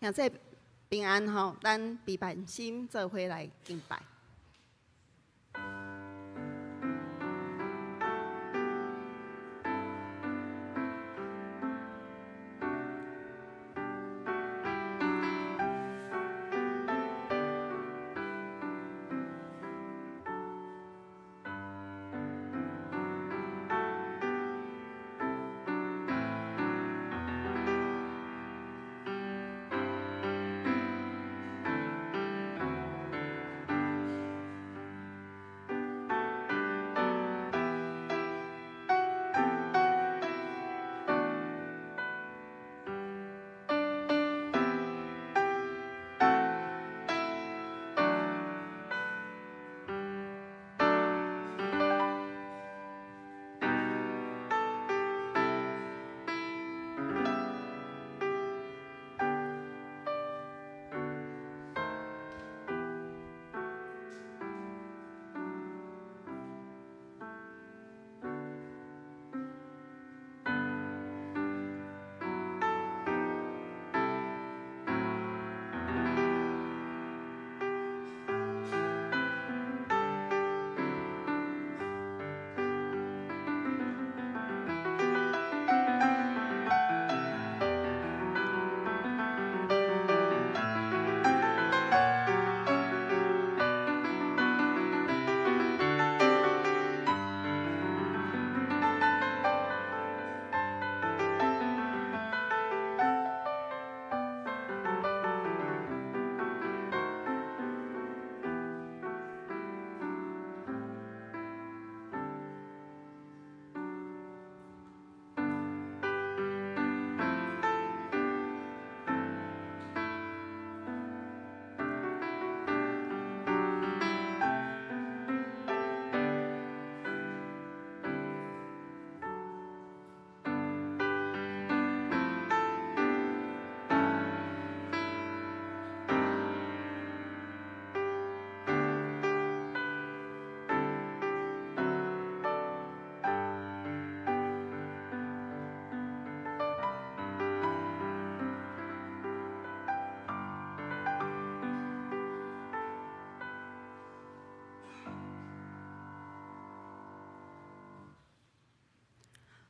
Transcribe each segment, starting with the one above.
兄弟平安吼，咱悲盼心做伙來敬拜。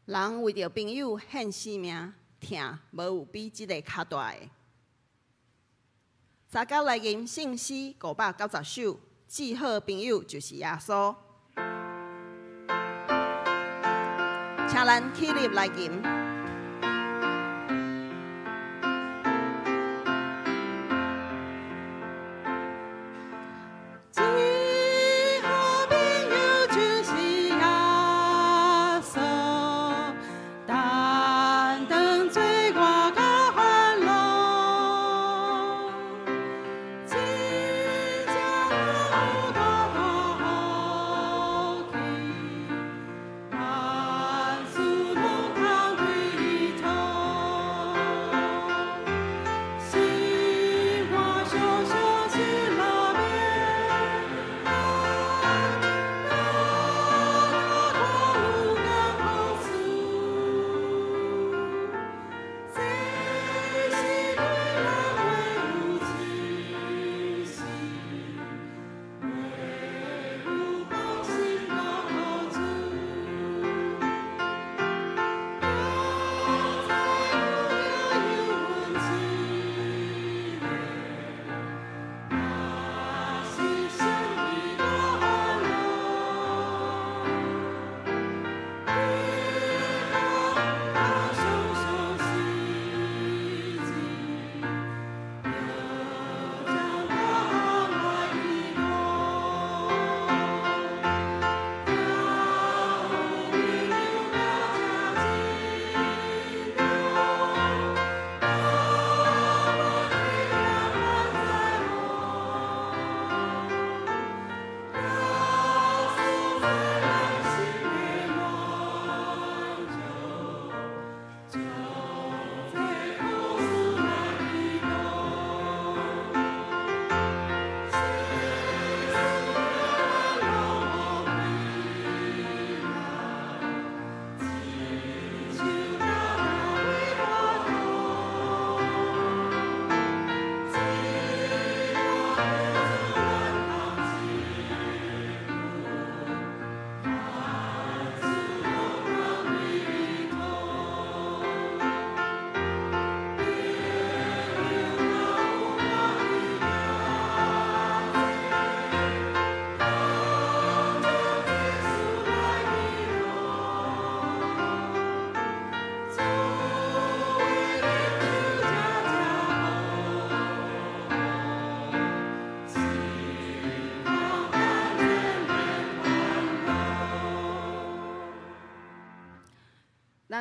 人為著朋友獻性命，疼無有比這个較大的。三九來吟聖詩590首，至好朋友就是耶穌。請咱起立來吟。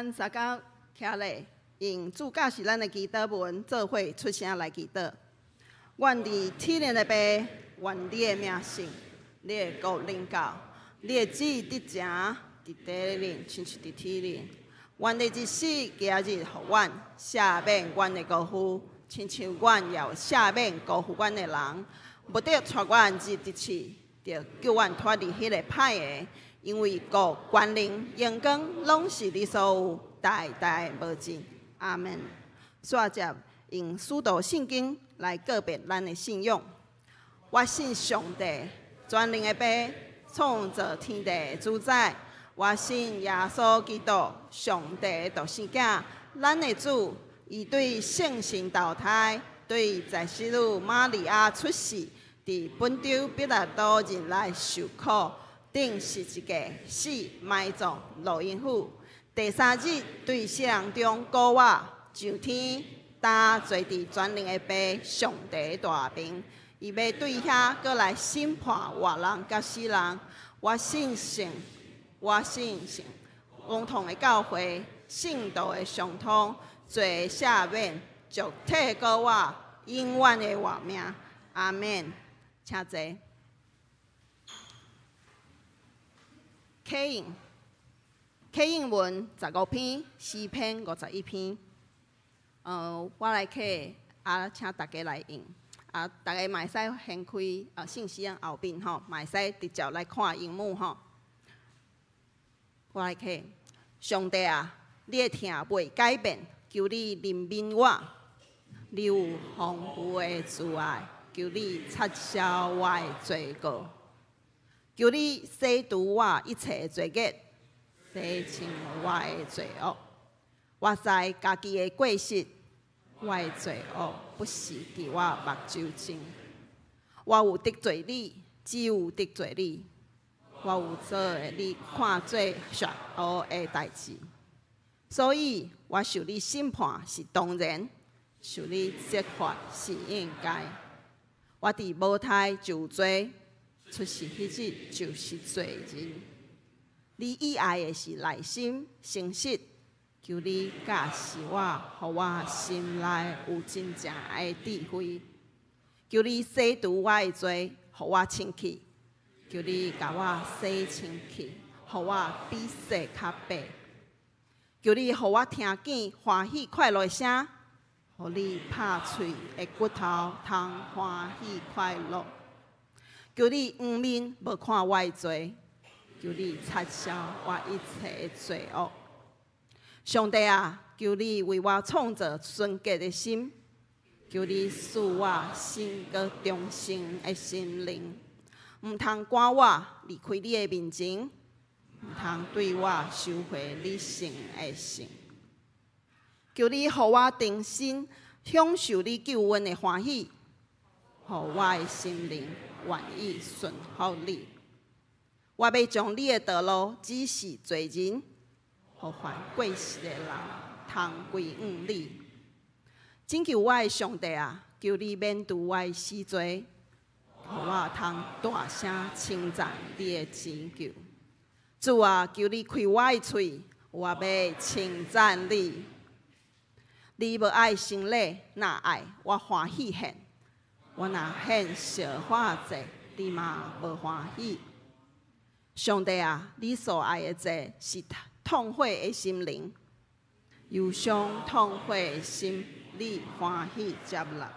咱三工徛咧，用主教示咱的祈禱文做伙出聲來祈禱。願佇天的爸，願你的名聖，你的國臨到，你的旨意得成，佇地裡親像佇天裡。願你一世今日予阮赦免阮的過犯，親像阮也有赦免辜負阮的人。毋著帶阮入佇試，著救阮脫離彼个歹的，因為國、權能、榮光，攏是你所有，代代無盡。阿門。煞接用使徒信經來告別咱的信仰。我信上帝，全能的父，創造天地的主宰。我信耶穌基督，上帝的獨生囝，咱的主。伊對聖神投胎，對在聖女瑪利亞出世，佇本丟彼拉多任內受苦，釘十字架，死，埋葬，落陰府。第三日對死人中復活，上天，擔坐佇全能的父上帝大爿。伊欲對遐閣來審判活人佮死人。我信聖，我信聖，共同的教會，聖徒的相通，罪赦免，肉體復活，永遠的活命。阿門。請坐。啟應，啟應文15篇，詩篇51篇。我來啟，啊，請大家來應。啊，大家嘛會使掀開信息後面吼，嘛會使直接來看螢幕吼。我來啟，上帝啊，你的疼袂改變，求你憐憫我。你有豐富的慈愛，求你擦消我的罪過，求你洗除我一切的罪孽，洗清我的罪惡。我知家己的過失，我的罪惡不時佇我目睭前。我有得罪你，只有得罪你。我有做的你看做邪惡的代誌，所以我受你審判是當然，受你責罰是應該。我佇母胎就有罪，出世彼日就是罪人。你喜愛的是耐心、誠實，求你教示我，予我心內有真正的智慧。求你洗除我的罪，予我清氣。求你共我洗清氣，予我比雪較白。求你予我聽見歡喜快樂的聲，予你拍碎的骨頭通歡喜快樂。求你掩面無看我的罪，求你擦消我一切的罪惡。上帝啊，求你為我創造純潔的心，求你賜我新閣忠誠的心靈。毋通趕我離開你的面前，毋通對我收回你聖的靈。求你予我重新享受你救恩的歡喜，予我的心靈願意順服你。我欲將你的道路指示罪人，予犯過失的人通歸向你。拯救我的上帝啊，求你免除我的死罪，予我通大聲稱讚你的拯救。主啊，求你開我的喙，我欲稱讚你。你無愛牲禮，若愛我歡喜獻；我若獻燒化祭，你嘛無歡喜。上帝啊，你所愛的祭是痛悔的心靈，憂傷痛悔的心，你歡喜接納。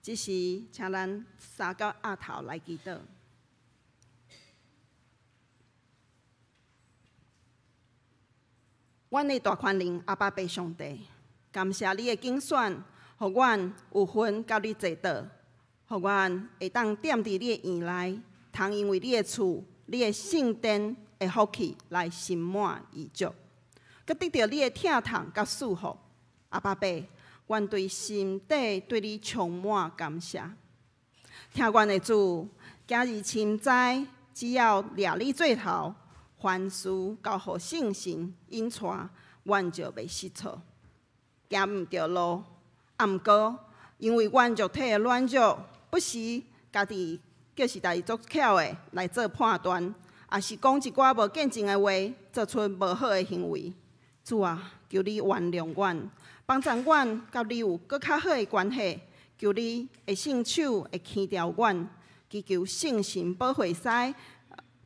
這時，請咱三角額頭來祈禱。阮的大權能阿爸父上帝，感謝你的揀選，予阮有份佮你坐桌，予阮會當踮佇你的院內，通因為你的厝、你的聖殿的福氣來心滿意足，閣得著你的疼痛佮祝福。阿爸父，阮對心底對你充滿感謝。聽阮的主，今日深知，只要掠你做頭，凡事交予聖神引帶，阮就袂失措，行毋著路。啊，毋過因為阮肉體的軟弱，不時家己叫是家己足巧的來做判斷，抑是講一寡無見證的話，做出無好的行為。主啊，求你原諒阮，幫助阮佮你有閣較好的關係。求你的聖手會牽牢阮，祈求聖神保惠師、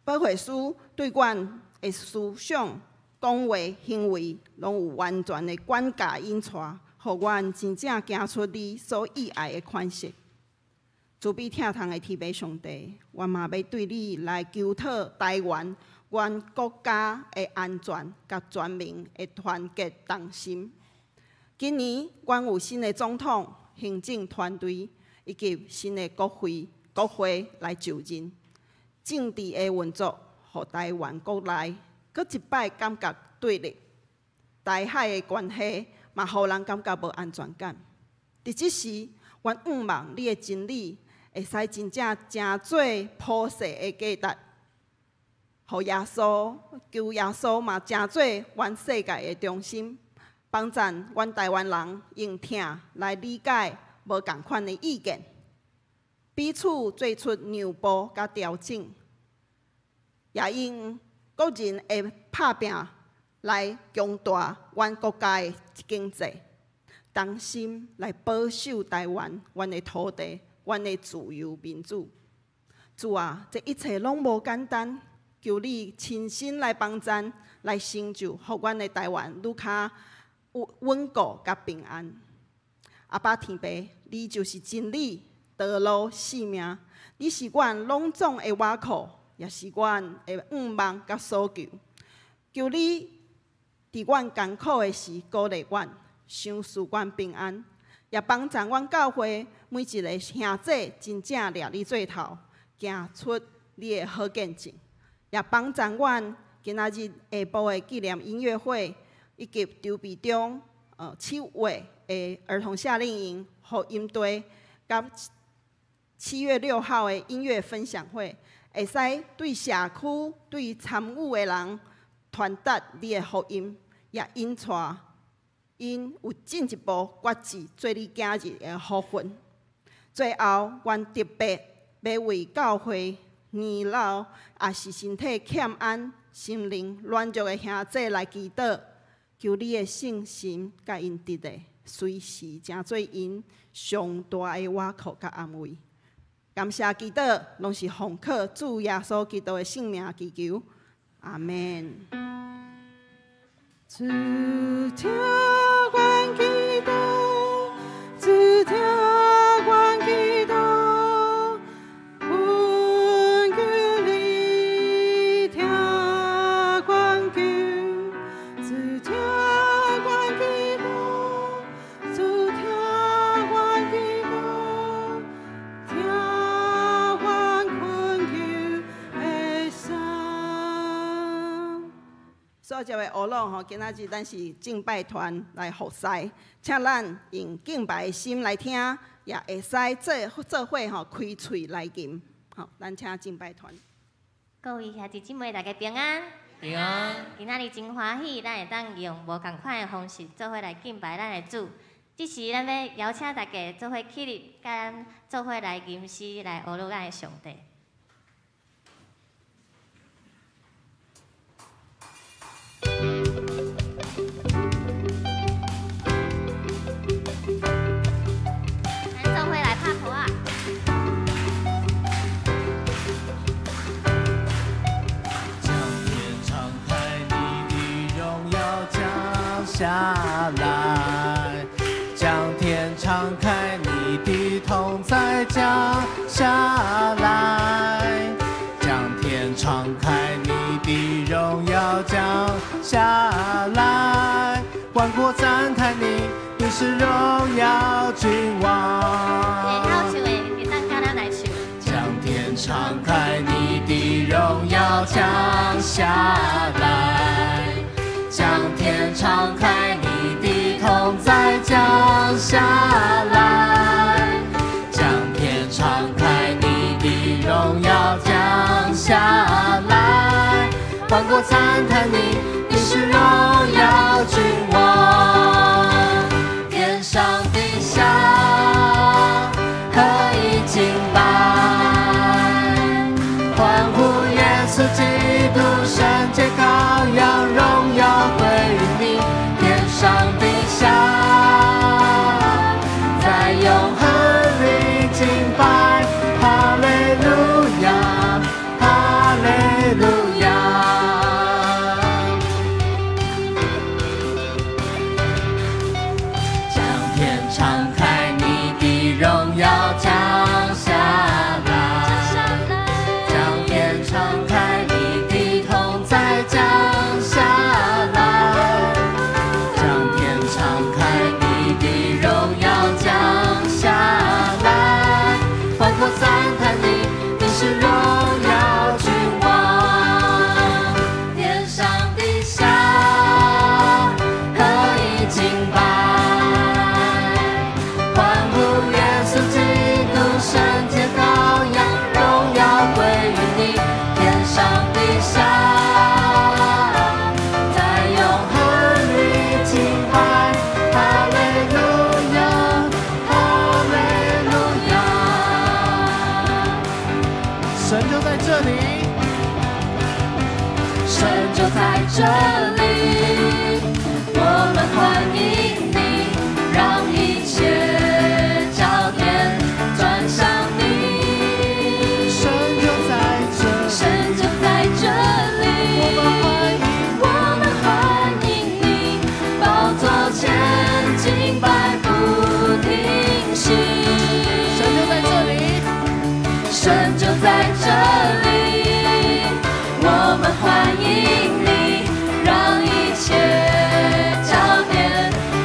保惠師對阮的思想、講話、行為，攏有完全的管教引帶，予阮真正行出你所喜愛的款式。慈悲疼痛的天父上帝，我嘛欲對你來求討台灣，阮國家的安全佮全民的團結同心。今年，阮有新的總統、行政團隊以及新的國會來就任，政治的運作，予台灣國內閣一擺感覺對立，台海的關係嘛，予人感覺無安全感。佇這時，阮向望你的真理會使真正成做普世的價值，予耶穌，求耶穌嘛成做阮世界的中心，幫贊阮台灣人用疼來理解無仝款的意見，彼此做出讓步佮調整，也用個人的拍拚來強大阮國家的經濟，同心來保守台灣，阮的土地，阮的自由民主。主啊，這一切攏無簡單，求你親身來幫贊，來成就，予阮的台灣愈較穩固佮平安。阿爸天父，你就是真理、道路、生命，你是阮攏總的倚靠，也是阮的向望佮所求。求你佇阮艱苦的時鼓勵阮，賞賜阮平安，也幫助阮教會每一个兄弟真正掠你做頭，行出你的好見證，也幫助阮今仔日下晡的紀念音樂會，以及籌備中7月的兒童夏令營福音隊，佮7月6號的音樂分享會，會使對社區、對參與的人傳達你的福音，也引帶𪜶有進一步決志做你囝兒的福分。最後，阮特別欲為教會年老，抑是身體欠安、心靈軟弱的兄弟來祈禱，求你的聖神佮𪜶佇咧，隨時成做𪜶上大的倚靠佮安慰。感謝祈禱，攏是奉靠主耶穌基督的聖名祈求，阿門。主聽阮祈禱，主聽阮祈禱，懇求你聽阮求，主聽阮祈禱，主聽阮祈禱，聽阮懇求的聲。所有的學老吼，今仔日咱是敬拜團來服侍，請咱用敬拜的心來聽，也會使做做伙吼開喙來吟。好，咱請敬拜團。各位兄弟姊妹，大家平安。平安。今仔日真歡喜，咱會當用無仝款的方式做伙來敬拜咱的主。這時，咱欲邀請大家做伙起立，佮咱做伙來吟詩，來呵咾咱的上帝。咱做伙來拍鼓仔。將天敞開，你的榮耀降下來；將天敞開，你的同在降下來；將天敞開，你的榮耀降下來。萬國讚嘆你，你是榮耀君王。會曉唱的，會當佮咱來唱。將天敞開，你的榮耀降下來；將天敞開，你的同在降下來；將天敞開，你的榮耀降下來。萬國讚嘆你，你是榮耀君王。天上地下合一敬拜，歡呼耶穌基督聖潔羔羊，榮耀歸於你。這裡，我們歡迎你，讓一切焦點轉向你。神就在這，神就在這裡，我們歡迎，我們歡迎你，寶座前敬拜不停息。神就在這裡，神就在這裡，我們歡迎你，讓一切焦點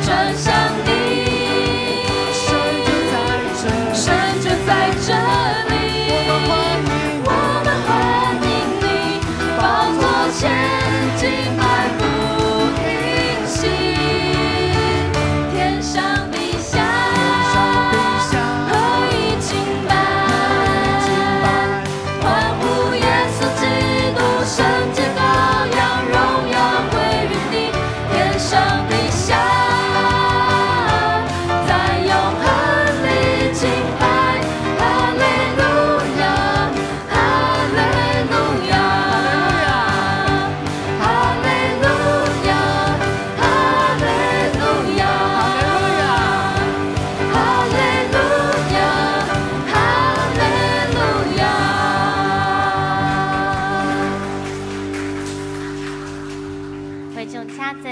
轉向你。神就在這，神就在這裡，我們歡迎，我們歡迎你，寶座前敬拜不停息。天上地下，上地下，合一敬拜，敬拜，歡呼耶穌基督聖潔羔羊，榮耀歸於你。天上地下，在永恆裡敬拜，哈利路亞，哈利路亞，哈利路亞，哈利路亞，哈利路亞，哈利路亞。會眾請坐。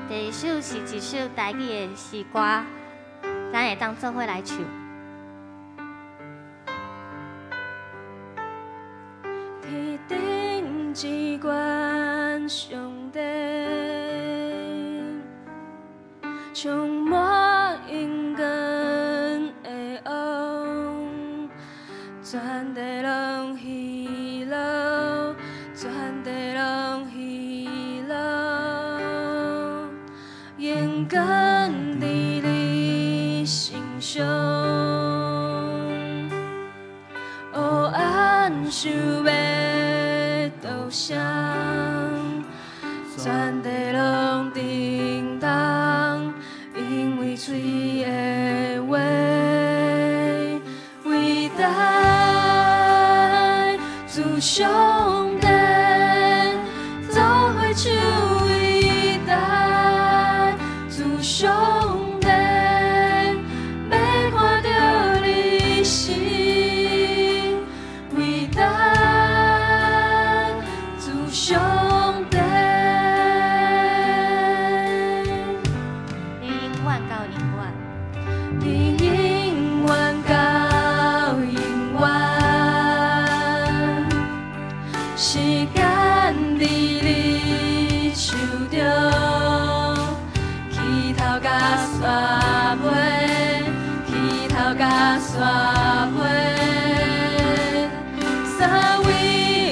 第二首是一首台語的詩歌，咱會當做伙來唱。天頂至懸上帝，充滿榮光的王，全地攏喜樂，全地攏喜樂，榮光佇你身上。黑暗想欲投降，全地攏震動，因為喙的話偉大，主上帝做伙唱偉大，主上帝欲看著你心偉大，主上帝。你永遠到永遠，你永遠到永遠，時間佇你手中，起頭甲煞尾，起頭甲煞尾，三位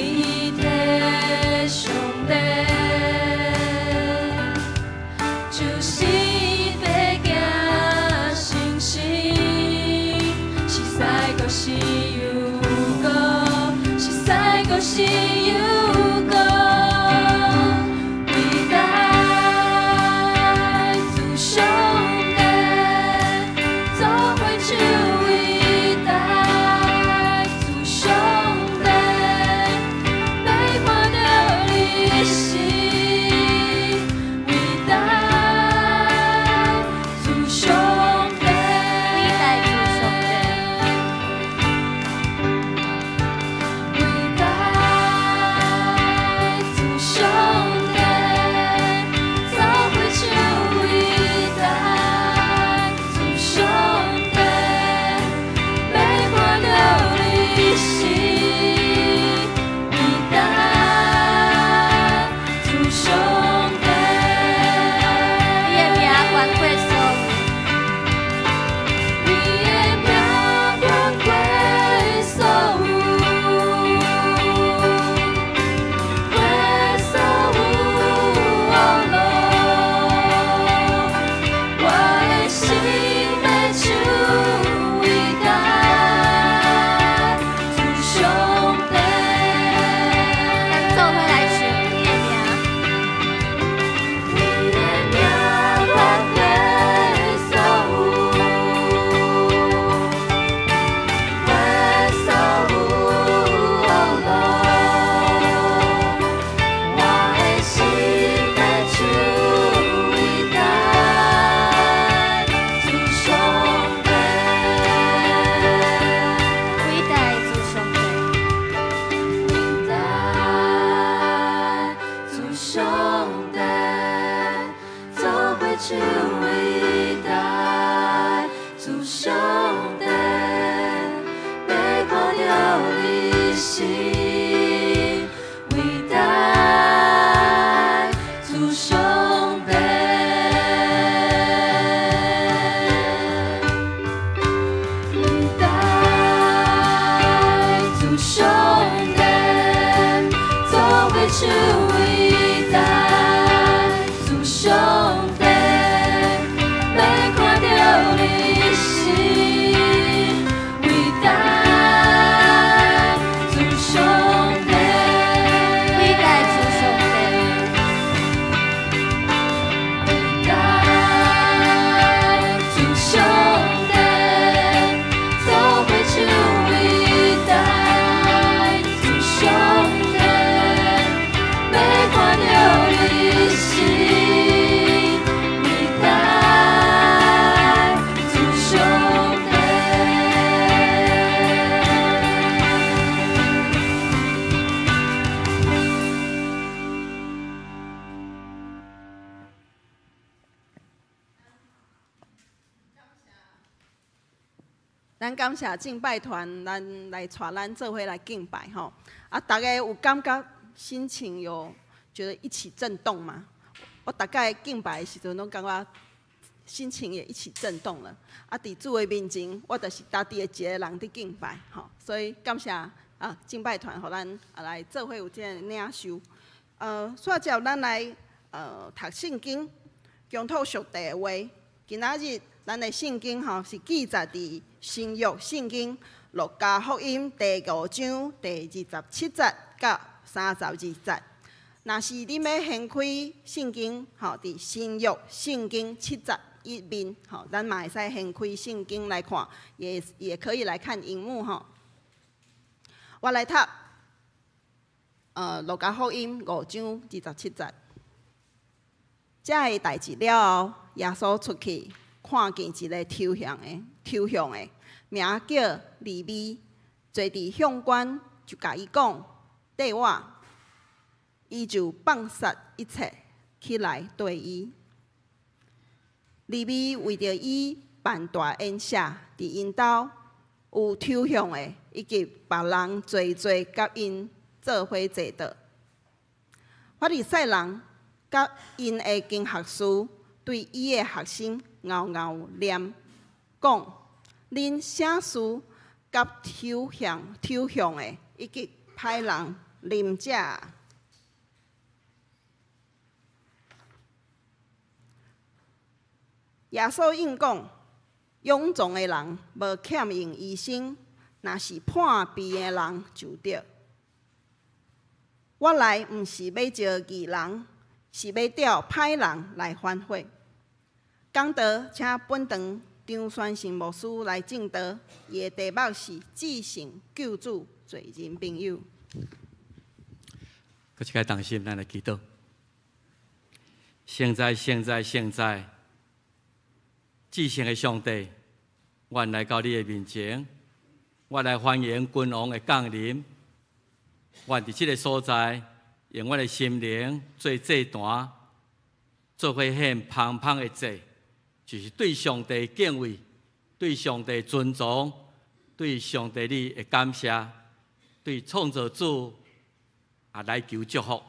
一體上帝。就是白行成聖，是使閣是又閣，是使閣是又閣。偉大主上帝，做伙唱偉大，唱偉大主上帝，欲看著你是偉大主上帝，偉大主上帝，偉大主上帝，做伙唱偉大主上帝，欲看著你是偉大主上帝。咱感謝敬拜團，咱來帶咱做伙來敬拜吼。啊，逐家有感覺心情有覺得一起震動嗎？我逐擺敬拜的時陣，攏感覺心情也一起震動了。啊，佇主的面前，我就是家己的一個人佇敬拜吼。所以感謝啊敬拜團，予咱啊來做伙有這个領受。煞接咱來讀聖經，傾吐上帝的話。今仔日咱的聖經吼是記載佇新約聖經路加福音第五章第27節到32節。若是恁欲掀開聖經吼，佇新約聖經71面吼，咱嘛會使掀開聖經來看，也可以來看螢幕吼。我來讀，路加福音五章27節。這个代誌了後，耶穌出去，看見一个抽象的，名叫利未，坐佇向關，就共伊講：綴我。伊就放殺一切，起來綴伊。利未為著伊辦大宴席，佇𪜶兜有抽象的，以及別人濟濟佮𪜶做伙坐桌。法利賽人佮𪜶的經學師對伊的學生𠢕𠢕念，講：恁啥事佮抽象的，以及歹人啉食？耶穌應講：勇壯的人無欠用醫生，若是破病的人就對。我來毋是欲召義人，是欲召歹人來反悔。講道，請本堂張宣信牧師來證道，伊的題目是至聖救主罪人朋友。閣一擺同心，咱來祈禱。聖哉，聖哉，聖哉！至聖的上帝，阮來到你的面前，我來歡迎君王的降臨。阮佇這个所在，用阮的心靈做祭壇，做伙獻芳芳的祭，就是對上帝敬畏、對上帝尊重、對上帝你的感謝，對創造主也來求祝福。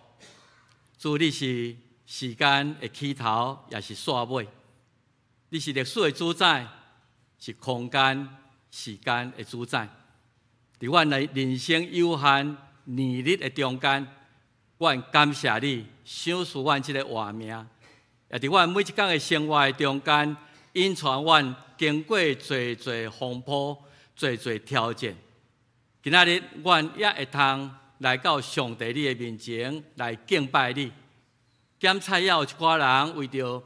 主，你是時間的起頭，也是煞尾。你是歷史的主宰，是空間、時間的主宰。佇阮的人生有限年日的中間，阮感謝你賞賜阮這個活命，也佇阮每一工的生活的中間，引帶阮經過濟濟風波、濟濟挑戰。今仔日，阮也會通來到上帝你的面前來敬拜你。檢查也有一寡人為著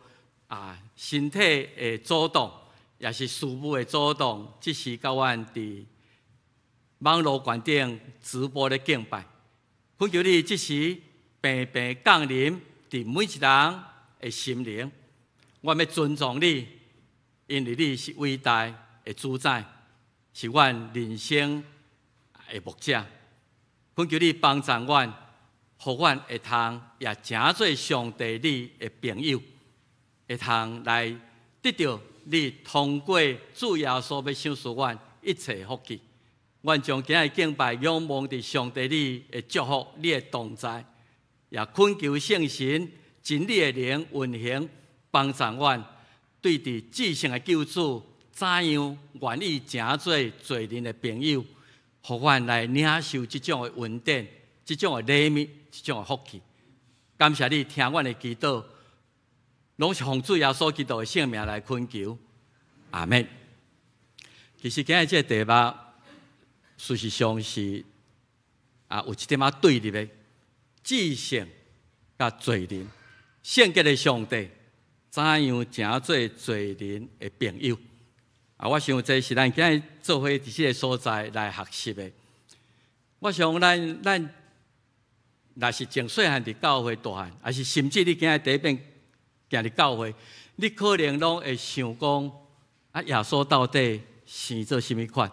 身體的阻擋，也是事務的阻擋，這時佮阮佇網路觀頂直播咧敬拜。懇求你這時平平降臨佇每一人的心靈。我欲尊重你，因為你是偉大的主宰，是阮人生的牧者。懇求你幫助阮，予阮會通也成做上帝你的朋友。會通來得著你通過主耶穌欲賞賜阮一切福氣。阮將今日敬拜仰望佇上帝你的祝福，你的同在，也懇求聖神真理的靈運行，幫助阮對佇至聖的救主怎樣願意成做罪人的朋友，予阮來領受這種的恩典、這種的禮物、這種的福氣。感謝你聽阮的祈禱，攏是奉主耶穌基督的聖名來懇求，阿們。其實今日這個題目，事實上是有一點仔對立的，至聖佮罪人，聖潔的上帝怎樣成做罪人的朋友？我想這是咱今日做伙佇這個所在來學習的。我想咱若是從細漢佇教會大漢，抑是甚至你今日第一遍行入教會，你可能攏會想講：耶穌到底生做啥物款？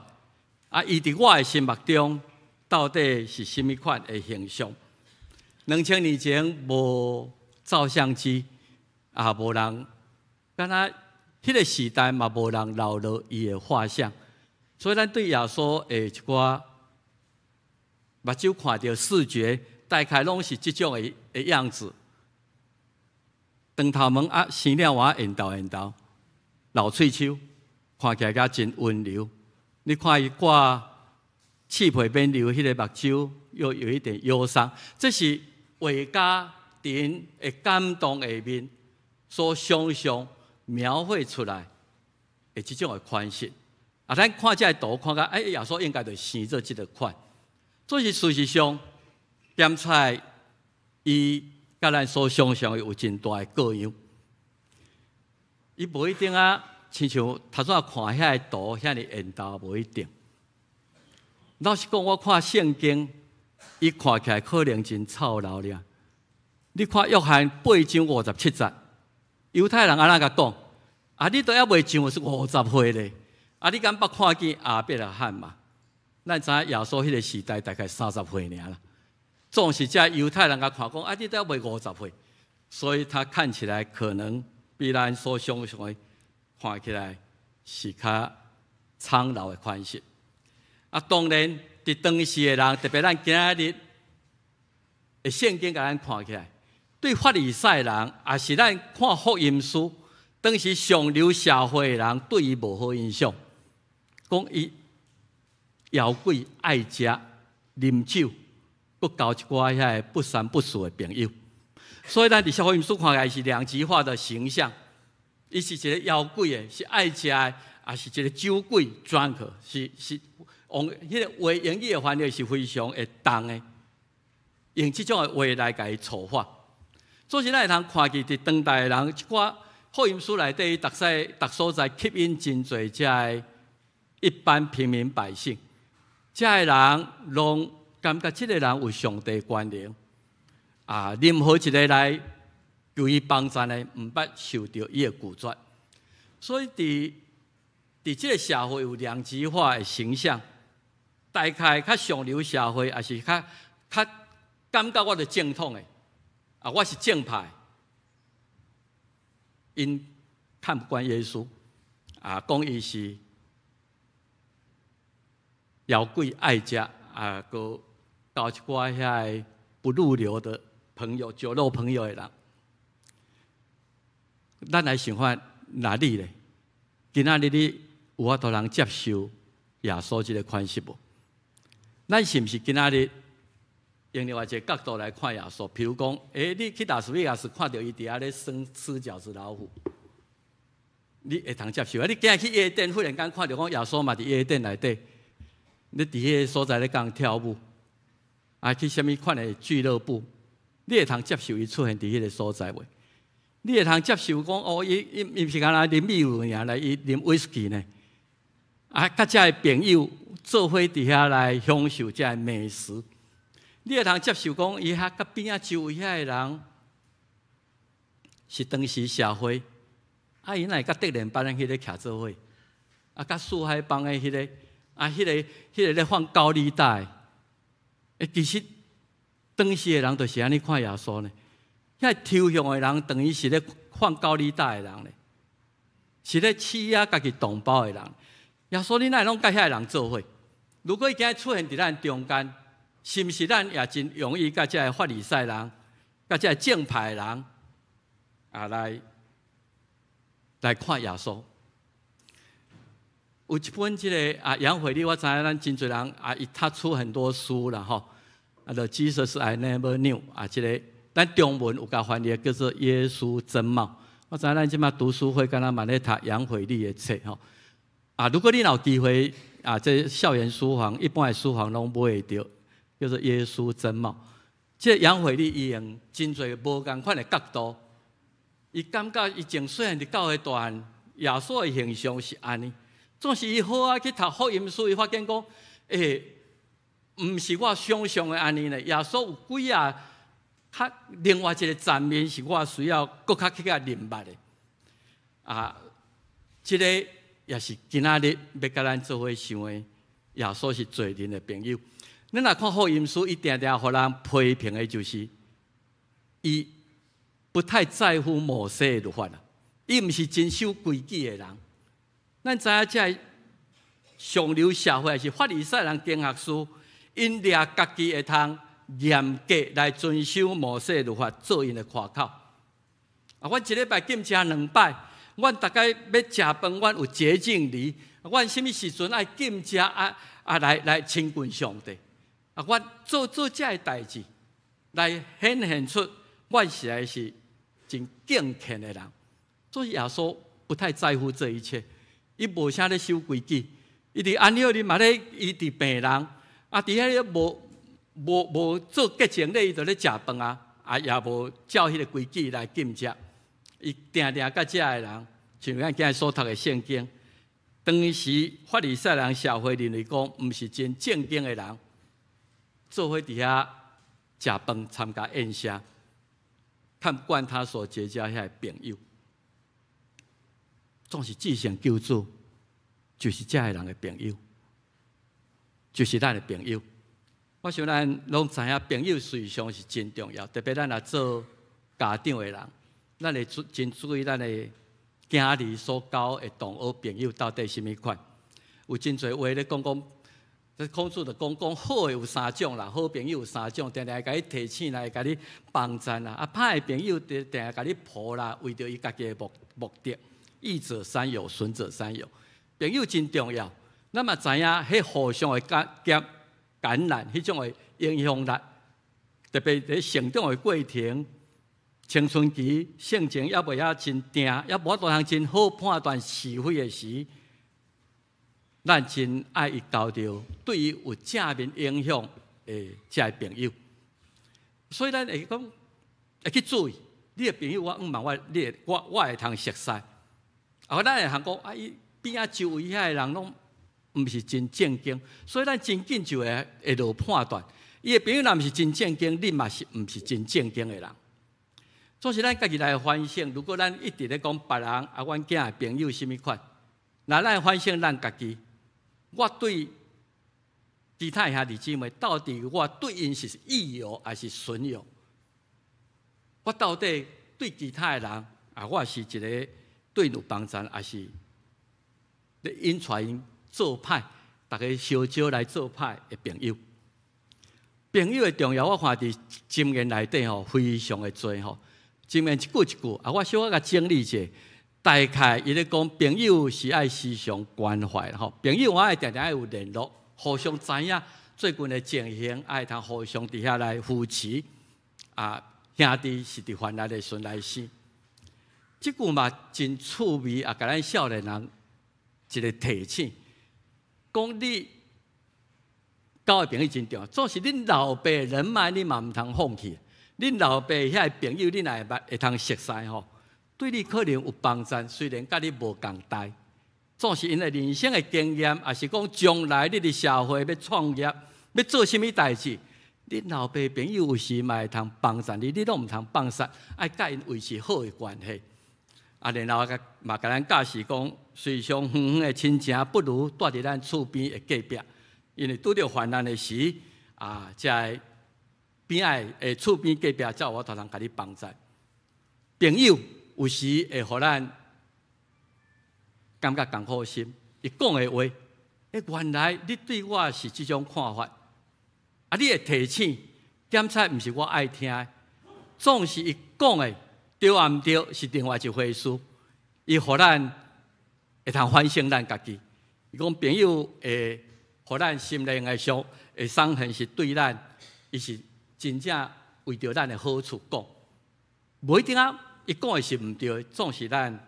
伊佇我的心目中到底是啥物款的形象？2000年前無照相機，也無人，敢若彼個時代嘛無人留落伊的畫像，所以咱對耶穌的一寡目睭看著視覺，大概攏是這種的樣子。長頭毛生了娃緣投緣投，老喙鬚，看起來閣真溫柔。你看伊掛刺皮免流彼個目睭，又有一點憂傷。這是畫家佇𪜶的感動下面所想象描繪出來的這種的款式。咱看這個圖，看甲欸，耶穌應該就生做這個款。所以事實上，檢查伊佮咱所想象的有真大的各樣。伊無一定親像頭先看遐个圖遐爾緣投，無一定。老實講，我看聖經，伊看起來可能真臭老爾。你看約翰八章五十七節，猶太人按怎共講？你都猶未上五十歲咧，你敢捌看見亞伯拉罕嗎？咱知影耶穌彼个時代大概30歲爾啦。總是這猶太人共看講，你都猶未五十歲，所以他看起來可能比咱所想象的看起來是較蒼老的款式。當然，佇當時的人，特別咱今日的聖經，共咱看起來，對法利賽人，抑是咱看福音書，當時上流社會的人對伊無好印象，講伊枵鬼愛食啉酒，閣交一寡遐个不三不四的朋友，所以咱佇福音書看起來是兩極化的形象，伊是一个枵鬼的，是愛食的，抑是一个酒鬼 drunk，是用彼个話英語的翻譯是非常會重的，用這種的話來共伊錯話。所以咱會通看見佇當代的人，一寡福音書內底，逐世逐所在吸引真濟遮个一般平民百姓，遮个人攏感覺這个人有上帝權能，任何一个來求伊幫贊的，毋捌受著伊的拒絕。所以佇這个社會有兩極化的形象，大概較上流社會，抑是較感覺我著正統的，我是正派，𪜶看不慣耶穌，講伊是枵鬼愛食，閣交一寡遐个不入流的朋友、酒肉朋友的人。咱來想看，若你咧，今仔日你有法度通接受耶穌這个款式無？咱是毋是今仔日用另外一个角度來看耶穌？譬如講，你去拉斯維加斯看著伊佇遐咧耍吃角子老虎，你會通接受？你今日去夜店，忽然間看著講耶穌嘛佇夜店內底，你佇彼个所在咧共人跳舞，去啥物款的俱樂部，你會通接受伊出現佇彼个所在無？你會通接受講哦，伊毋是干焦啉米酒爾來，伊啉威士忌呢？佮遮的朋友做伙佇遐來享受遮的美食，你會通接受講伊遐佮邊仔周圍遐的人是當時社會，伊哪會佮德連班的彼个徛做伙？佮四海幫的彼个，彼个咧放高利貸，其實當時的人就是按呢看耶穌呢。遐抽象的人，等於是咧放高利貸的人咧，是咧欺壓家己同胞的人。耶穌，你哪會攏佮遐个人做伙？如果伊今日出現佇咱中間，是毋是咱也真容易佮這个法利賽人、佮這个正派的人來看耶穌？有一本這个楊惠理，我知影咱真濟人，伊他出很多書啦吼。啊，The Jesus I Never Knew 啊，這个咱中文有共翻譯叫做《耶穌真貌》。我知影咱這馬讀書會敢若嘛咧讀楊腓力的冊吼。啊，如果你若有機會啊，這校園書房一般的書房攏買會著，叫做《耶穌真貌》。這楊腓力伊用真濟無仝款的角度，伊感覺伊從細漢佇教會大漢，耶穌的形象是按呢。總是伊好啊去讀福音書，伊發現講，欸，毋是我想象的按呢呢。耶穌有幾仔較另外一个層面是我需要閣較去共認捌的。啊，這个也是今仔日欲共咱做伙想的，耶穌是罪人的朋友。咱若看福音書，伊定定予人批評的就是，伊不太在乎摩西的律法啦，伊毋是真守規矩的人。咱知影這上流社會抑是法利賽人經學士，𪜶掠家己會通嚴格來遵守摩西的律法，做𪜶的誇口。啊，阮一禮拜禁食兩擺，阮逐擺欲食飯，阮有潔淨禮，阮啥物時陣愛禁食啊啊來來親近上帝。啊，阮做做這个代誌，來顯現出阮實在是真敬虔的人。所以耶穌不太在乎這一切，伊無啥咧守規矩，伊佇安息日嘛咧醫治病人，啊，佇遐咧無無無做潔淨禮，伊就咧食飯啊，啊，也無照彼个規矩來禁食。伊定定佮這个人，像咱今日所讀的聖經，當時法利賽人社會認為講，毋是真正經的人，做伙佇遐食飯參加宴席，看不慣他所結交遐个朋友，總是至聖救主，就是這个人的朋友，就是咱的朋友。我想咱攏知影，朋友事實上是真重要，特別咱若做家長的人，咱會注真注意咱的囝兒所交的同學朋友到底啥物款。有真濟話咧講講，這孔子就講講好的有三種啦，好朋友有三種，定定會共你提醒啦，會共你幫贊啦；啊，歹的朋友定定會共你匍啦，為著伊家己的目目的。益者三友，損者三友。朋友真重要，咱嘛知影，彼互相的感感感染，彼種的影響力，特別佇成長的過程，青春期性情猶未遐真定，猶無法度通真好判斷是非的時，咱真愛伊交著對伊有正面影響的這个朋友。所以咱會講會去注意，你的朋友我毋問我，你會我我會通熟似。啊，咱會通講啊，伊邊仔周圍遐的人攏毋是真正經，所以咱真緊就會會落判斷。伊的朋友若毋是真正經，你嘛是毋是真正經的人。所以咱家己來反省，如果咱一直咧講別人啊，阮囝的朋友啥物款，那咱反省咱家己，我對其他兄弟姊妹，到底我對𪜶是益友還是損友？我到底對其他的人啊，我是一个對𪜶有幫助，還是咧引帶𪜶做歹，逐家相招來做歹的朋友？朋友的重要，我看佇箴言內底吼，非常的濟吼。箴言一句一句啊，我小可共整理者，大概伊咧講朋友是愛時常關懷吼，朋友我愛定定愛有聯絡，互相知影最近的情形，愛通互相佇遐來扶持。啊，兄弟是佇患難的時陣來生。這句嘛真趣味，也共咱少年人一个提醒，講你交的朋友真重要，總是恁老爸人脈，你嘛毋通放棄。恁老爸遐个朋友，你若會捌會通熟似吼，對你可能有幫助。雖然佮你無仝代，總是𪜶的人生的經驗，抑是講將來你佇社會欲創業，欲做啥物代誌，恁老爸朋友有時嘛會通幫助你，你攏毋通放殺，愛佮𪜶維持好的關係。啊，然後嘛共咱教示講，隨上遠遠的親情，不如蹛佇咱厝邊的隔壁，因為拄著患難的時，啊，這个邊仔的厝邊隔壁才有法度通共你幫助。朋友有時會予咱感覺艱苦心，伊講的話，欸，原來你對我是這種看法，啊，你的提醒檢查毋是我愛聽的，總是伊講的對抑毋對是另外一回事。伊予咱會通反省咱家己。伊講朋友會予咱心靈的傷，會傷痕是對咱伊是真正為著咱的好處講，無一定啊，伊講的是毋對，總是咱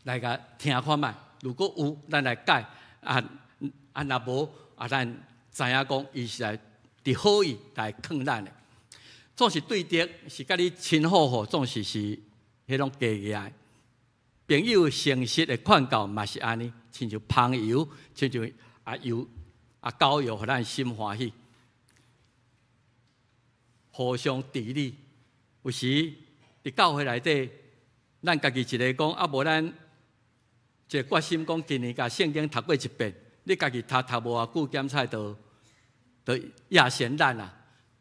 來共聽看覓。如果有，咱來改；啊啊，若無啊，咱知影講伊是來佇好意來勸咱的。總是對敵是佮你親好好，總是是彼種假的。朋友誠實的勸告嘛是按呢，親像芳油，親像啊油啊膏藥，予咱心歡喜。互相砥礪，有時佇教會內底，咱家己一个講，啊無咱一个決心講，今年共聖經讀過一遍，你家己讀讀無偌久，檢採就就厭嫌懶啊！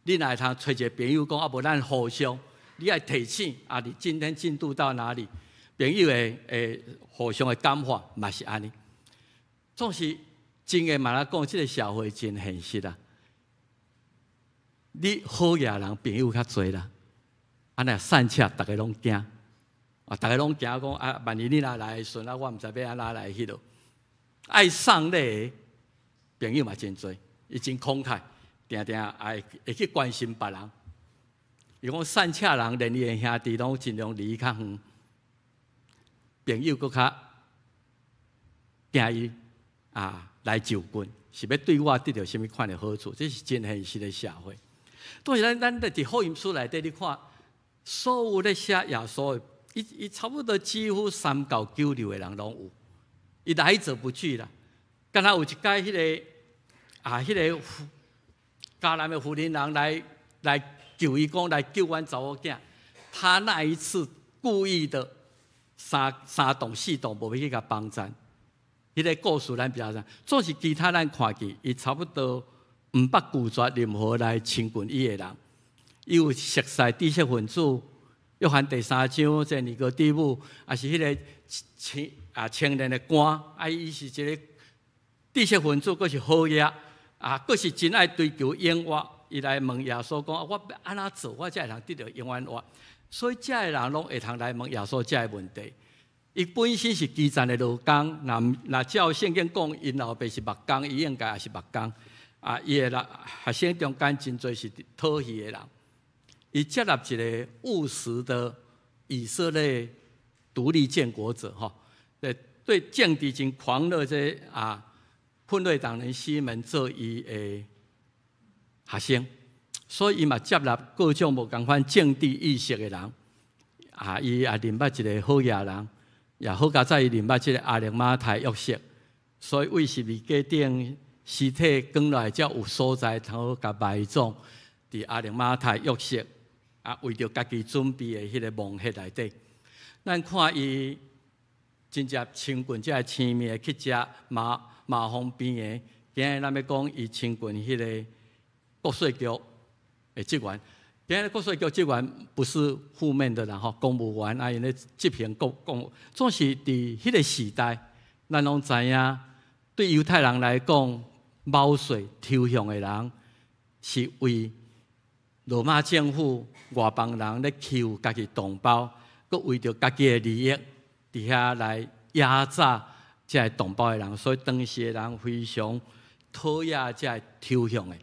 你若會通揣一个朋友講，啊無咱互相，你愛提醒啊，你今天進度到哪裡？朋友的會互相的感化嘛是按呢。總是真的嘛來講，這个社會真現實啊！你好額人朋友較濟啦，啊若散赤，逐个攏驚，啊，逐个攏驚講啊，萬一你若來的時陣啊，我毋知欲按怎來彼落。愛送禮的朋友嘛真濟，伊真慷慨，定定愛會去關心別人。伊講散赤人連伊的兄弟攏盡量離伊較遠，朋友閣較驚伊啊來就近，是欲對我得著啥物款的好處？這是真現實的社會。當然，咱咱佇福音書內底，你看所有咧寫耶穌的，伊伊差不多幾乎三教九流的人攏有，伊來者不拒啦。敢若有一擺彼个啊，彼个迦南的婦人人來來求伊講來救阮查某囝，他那一次故意的三三動四動，無欲去共幫贊。彼个故事咱比較知，總是其他咱看見，伊差不多毋捌拒絕任何來親近伊的人。伊有熟似知識分子，約翰第三章，這尼哥底母，抑是彼个青啊青年的官，啊伊是一個知識分子，閣是好額，啊，閣是真愛追求永活。伊來問耶穌講：我欲按怎做，我才會通得著永遠活？所以遮的人攏會通來問耶穌遮个問題。伊本身是基層的勞工，若若照聖經講，𪜶老爸是木工，伊應該也是木工。啊，伊的人學生中間真濟是討魚的人。伊接納一個務實的以色列獨立建國者，吼，對對政治真狂熱，這啊，奮銳黨人西門做伊的學生，所以伊嘛接納各種無仝款政治意識的人。啊，伊也認捌一個好額人，也好佳哉伊認捌這个亞利馬太約瑟，所以為十字架頂屍體扛來才有所在通好共埋葬，佇亞利馬太約瑟啊，為著家己準備的彼个墓穴內底。咱看伊真正親近這个親密的去食麻麻風病的，今日咱欲講伊親近彼个國稅局的職員。今日國稅局職員不是負面的啦吼，公務員啊，𪜶咧執行公公，總是佇彼个時代，咱攏知影，對猶太人來講，謀稅抽餉的人是為羅馬政府外邦人咧欺負家己同胞，閣為著家己的利益，佇遐來壓榨這个同胞的人，所以當時的人非常討厭這个抽餉的，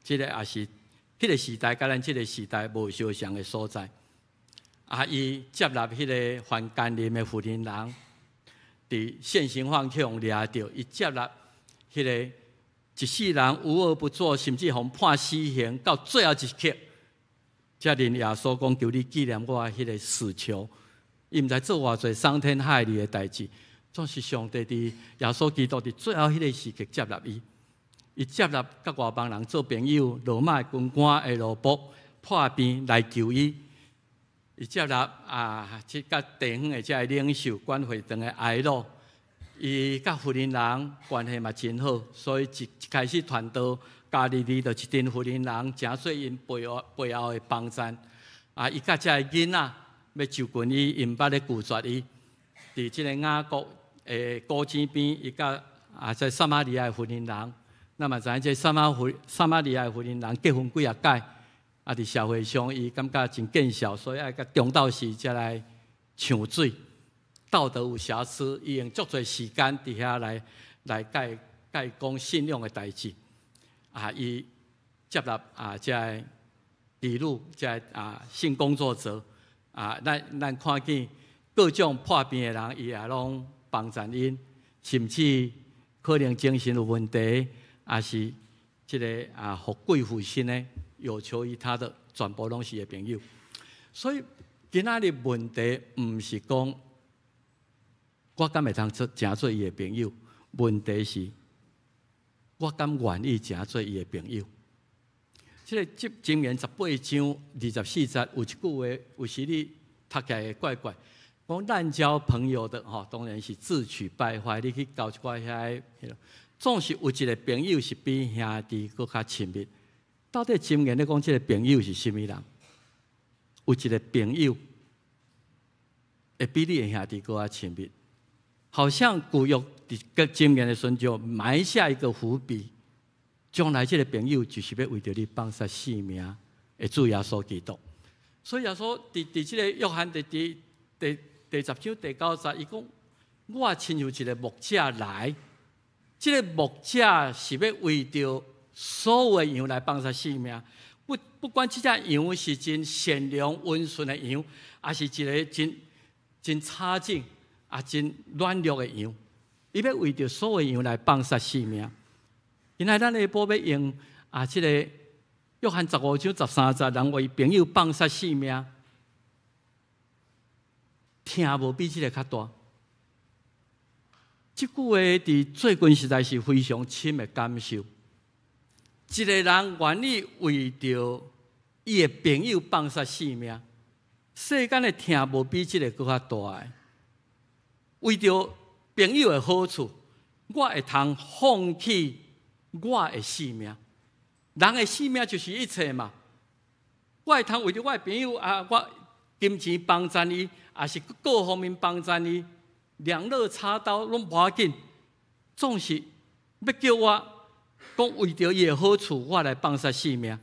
這个也是彼个時代佮咱這个時代無相像的所在。啊，伊接納彼个犯姦淫的婦人人，佇現行犯去予掠著，伊接納彼个一世人無惡不作，甚至予判死刑，到最後一刻，才認耶穌講求你紀念我彼个死囚。伊毋知做偌濟傷天害理的代誌，總是上帝佇耶穌基督佇最後彼个時刻接納伊。伊接納佮外邦人做朋友，羅馬的軍官的奴僕破病來求伊。伊接納啊，這佮地方的這个領袖管會堂的睚魯，伊佮婦人人關係嘛真好，所以一一開始傳道，加利利就一陣婦人人，成做𪜶背後背後的幫贊。啊，伊佮這个囡仔欲就近伊，伊毋捌咧拒絕伊。佇這个雅各的古井邊，伊佮啊這撒瑪利亞的婦人人，咱嘛知影這撒瑪婦撒瑪利亞的婦人人結婚幾仔擺，啊，佇社會上伊感覺真見笑，所以愛佮中晝時才來搶水，道德有瑕疵，伊用足濟時間佇遐來來共共講信仰的代誌。啊，伊接納啊，這个妓女，這个性工作者啊，咱看見各種破病的人，伊也攏幫贊𪜶，甚至可能精神有問題，抑是這个伏鬼附身的，有求於他的，全部攏是伊的朋友。所以今仔日問題毋是講我敢會通做成做伊的朋友，問題是我敢願意成做伊的朋友。這个箴言18章24節有一句話，有時你讀起來會怪怪，講濫交朋友的吼，當然是自取敗壞。你去交一寡遐个，總是有一个朋友是比兄弟閣較親密。到底箴言咧講這个朋友是啥物人？有一个朋友會比你的兄弟閣較親密，好像舊約佇個箴言的時陣就埋下一個伏筆。將來這个朋友就是欲為著你放殺性命的主耶穌基督。所以耶穌佇這个約翰第10章第9節，伊講：我親像一个牧者來，這个牧者是欲為著所有的羊來放殺性命。不管這隻羊是真善良溫順的羊，抑是一个真真差勁啊真軟弱的羊，伊欲為著所有羊來放殺性命。今仔咱下晡欲用這个約翰15章13節，人為朋友放殺性命，疼無比這个較大。這句話佇最近實在是非常深的感受。一個人願意為著伊的朋友放殺性命，世間的疼無比這个閣較大的。為著朋友的好處，我會通放棄我的性命。人的性命就是一切嘛。我會通為著我的朋友啊，我金錢幫贊伊，抑是各方面幫贊伊，兩肋插刀攏無要緊，總是欲叫我講為著伊的好處，我來放殺性命，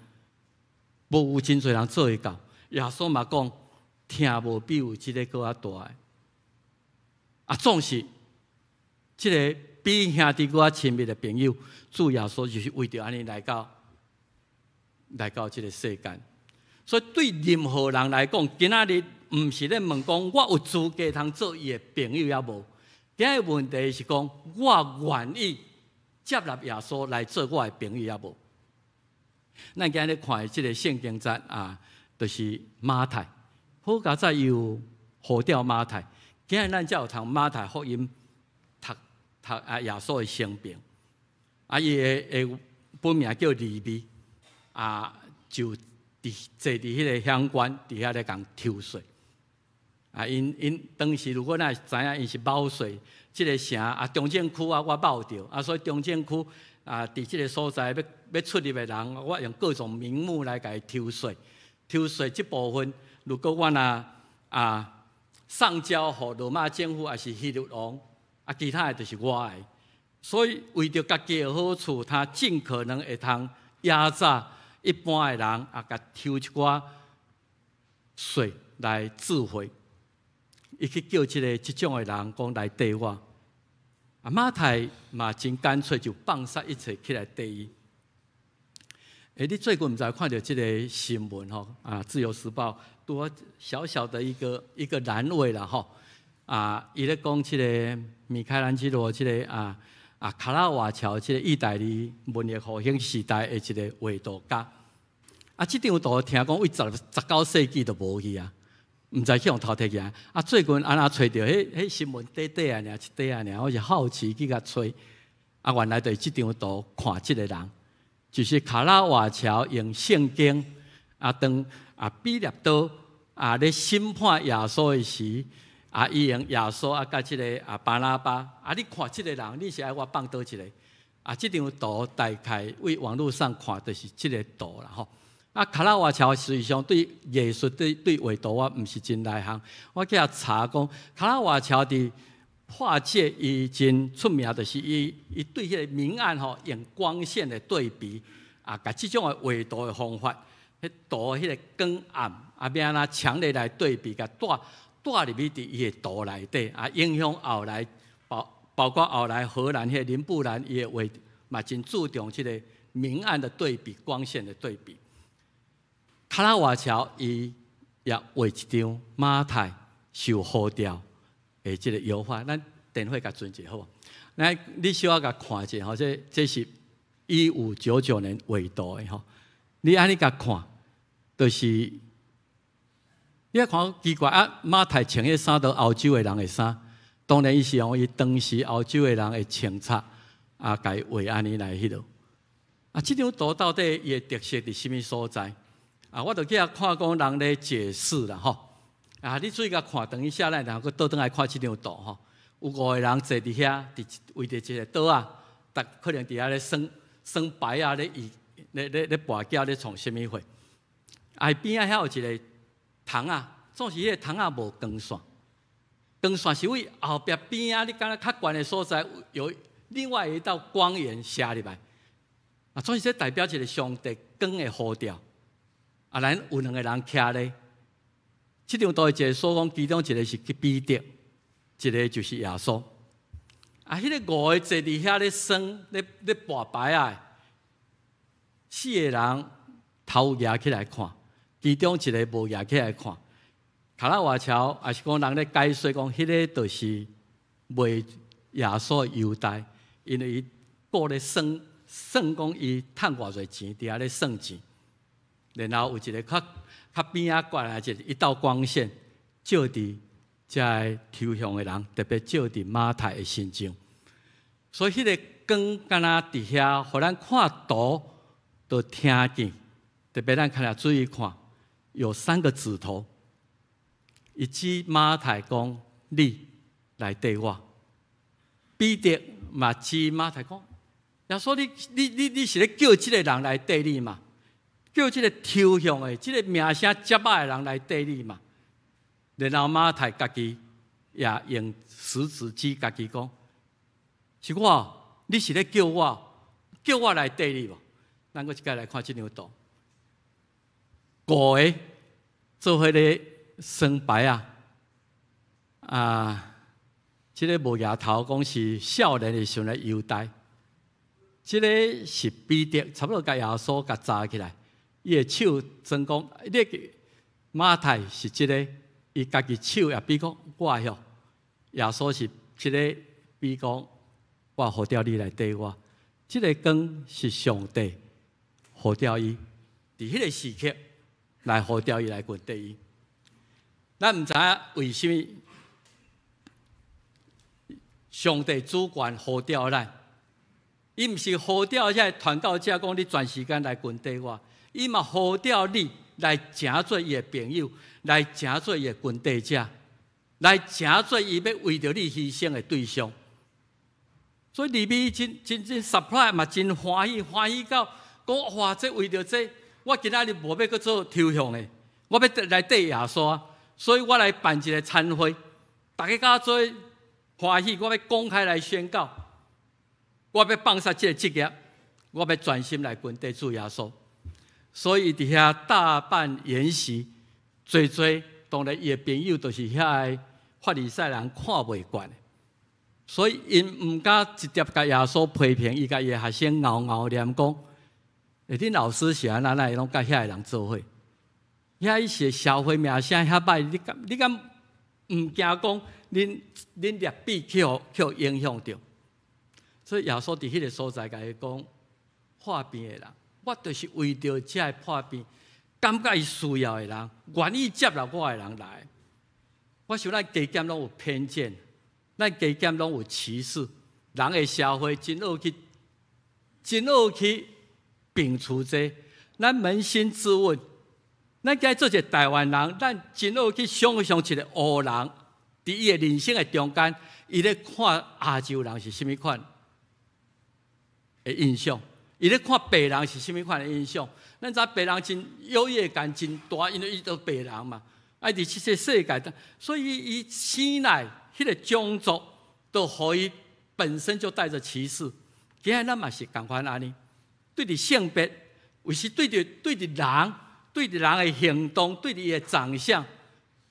無有真濟人做會到。耶穌嘛講，疼無比有這个閣較大的。啊，總是這个比兄弟閣較親密的朋友，主耶穌就是為著按呢來到這个世間。所以對任何人來講，今仔日毋是咧問講我有資格通做伊的朋友抑無。今仔日問題是講我願意接納耶穌來做我的朋友抑無。咱今日看的這个聖經節啊，就是馬太。好佳哉有呼召馬太，今日咱才有通馬太福音讀讀耶穌的生平。啊，伊的本名叫利未，啊，就佇坐佇彼个鄉關，佇遐咧共抽稅。啊，𪜶當時如果咱知影𪜶是卯稅，這个城啊，中正區啊，我卯著啊，所以中正區啊，佇這个所在欲出入的人，我用各種名目來共伊抽稅。抽稅這部分，如果我若上交予羅馬政府，抑是希律王，啊，其他的就是我的。所以為著家己的好處，他盡可能會通壓榨一般的人，啊，共抽一寡稅來自肥。伊去叫這種的人講來綴我。啊，馬太嘛真乾脆就放殺一切起來綴伊。你最近毋知看著這个新聞吼？啊，《自由時報》拄好小小的一個欄位啦吼。啊，伊咧講這个米開朗基羅這个卡拉瓦喬這个意大利文藝復興時代的一个畫圖家。啊，這張圖聽講佇19世紀就無去啊，毋知去予偷提去啊。啊，最近按怎揣著彼新聞短短啊，爾一短啊，爾，我是好奇去共揣。啊，原來就是這張圖看這个人，就是卡拉瓦喬用聖經啊，當彼拉多咧審判耶穌的時，啊，伊用耶穌啊，佮這个巴拉巴啊，你看這个人，你是愛我放佗一个？啊，這張圖大概佇網路上看，就是這个圖啦吼。啊，卡拉瓦喬實際上對藝術對畫圖我毋是真內行，我去遐查講，卡拉瓦喬佇畫界伊真出名，就是伊對彼个明暗吼用光線的對比，啊，共這種的畫圖的方法，彼圖彼个光暗啊，欲按怎強烈來對比，共帶入去佇伊的圖內底，啊，影響後來包括後來荷蘭彼个林布蘭伊的畫嘛真注重這个明暗的對比，光線的對比。卡拉瓦喬伊也畫一張馬太受呼召的這個油畫，咱電話共轉一下好無？來，你小可共看一下吼，這是1599年畫圖的吼。你按呢共看，就是你愛看奇怪啊！馬太穿彼衫都歐洲的人的衫，當然伊是用伊當時歐洲的人的穿插啊，共伊畫按呢來彼落。啊，這張圖到底伊的特色佇啥物所在？啊，我就去遐看講人咧解釋啦吼。啊，你注意共看，等一下咱然後閣倒轉來看這張圖吼。有五個人坐佇遐，佇圍著一個桌仔，逐可能佇遐咧耍耍牌仔，咧伊咧咧咧跋筊咧創啥物貨。啊，邊仔遐有一個窗仔，總是彼個窗仔無光線，光線是為後壁邊仔，你敢若較懸的所在有另外一道光源射入來。啊，總是這代表一個上帝光的呼召。啊，咱有兩個人徛咧，這張圖一個所講，其中一個是彼得，一個就是耶穌。啊，彼個五個坐佇遐咧耍咧咧跋牌仔，四個人頭舉起來看，其中一個無舉起來看。卡拉瓦喬也是講人咧解說講，彼個就是賣耶穌的猶大，因為伊顧咧算算講伊趁偌濟錢，佇遐咧算錢。然後有一個較較邊仔過來一道光線，照佇這个抽象的人，特別照佇馬太的身上。所以彼個光敢若佇遐，予咱看圖都聽見。特別咱看來注意看，有三個指頭，伊指馬太講：你來綴我。彼得嘛指馬太講：耶穌，你你你你是咧叫這個人來綴你嘛？叫這個抽象的、這個名聲遮歹的人來綴你嘛？然後馬太家己也用食指指家己講：是我，你是咧叫我，叫我來綴你無？咱閣一擺來看這張圖，五個做伙咧耍牌仔，啊，這個無額頭講是少年的時陣的猶大，這個是彼得，差不多共耶穌共紮起來。伊的手裝講，你馬太是這個，伊家己手也比講我曉，耶穌是這個比講我呼召你來綴我，這個光是上帝呼召伊，佇彼個時刻來呼召伊來跟綴伊。咱毋知影為啥物上帝主權呼召咱，伊毋是呼召這個傳道者講你全時間來跟綴我。伊嘛呼召你來成做伊的朋友，來成做伊的跟綴者，來成做伊欲為著你犧牲的對象。所以利未真真真 surprise 嘛，真歡喜，歡喜到講哇！這為著這，我今仔日無欲閣做抽象的，我欲來綴耶穌，所以我來辦一個餐會，大家佮我做歡喜，我欲公開來宣告，我欲放下這個職業，我欲專心來跟綴主耶穌。所以佇遐大辦筵席，濟濟當然伊的朋友都是遐个法利賽人看袂慣的，所以𪜶毋敢直接共耶穌批評，伊共伊的學生𠢕𠢕念講：欸，恁老師是按怎，哪會攏佮遐个人做伙？遐伊是社會名聲遐歹，你敢你敢毋驚講恁恁劣比去予去予影響著？所以耶穌佇彼个所在共伊講破病的人。我就是為著這个破病，感覺伊需要的人，願意接納我的人來。我想咱加減攏有偏見，咱加減攏有歧視，人的社會真愛去，真愛去摒除這。咱捫心自問，咱今做一個台灣人，咱真愛去想象一個黑人，佇伊的人生的中間，伊咧看亞洲人是啥物款的印象。伊咧看白人是啥物款的印象？咱知白人真優越感真大，因為伊都白人嘛。啊，佇這個世界，所以伊生來彼個種族，都予伊本身就帶著歧視。今仔咱嘛是仝款按呢，對著性別，有時對著對著人，對著人的行動，對著伊的長相，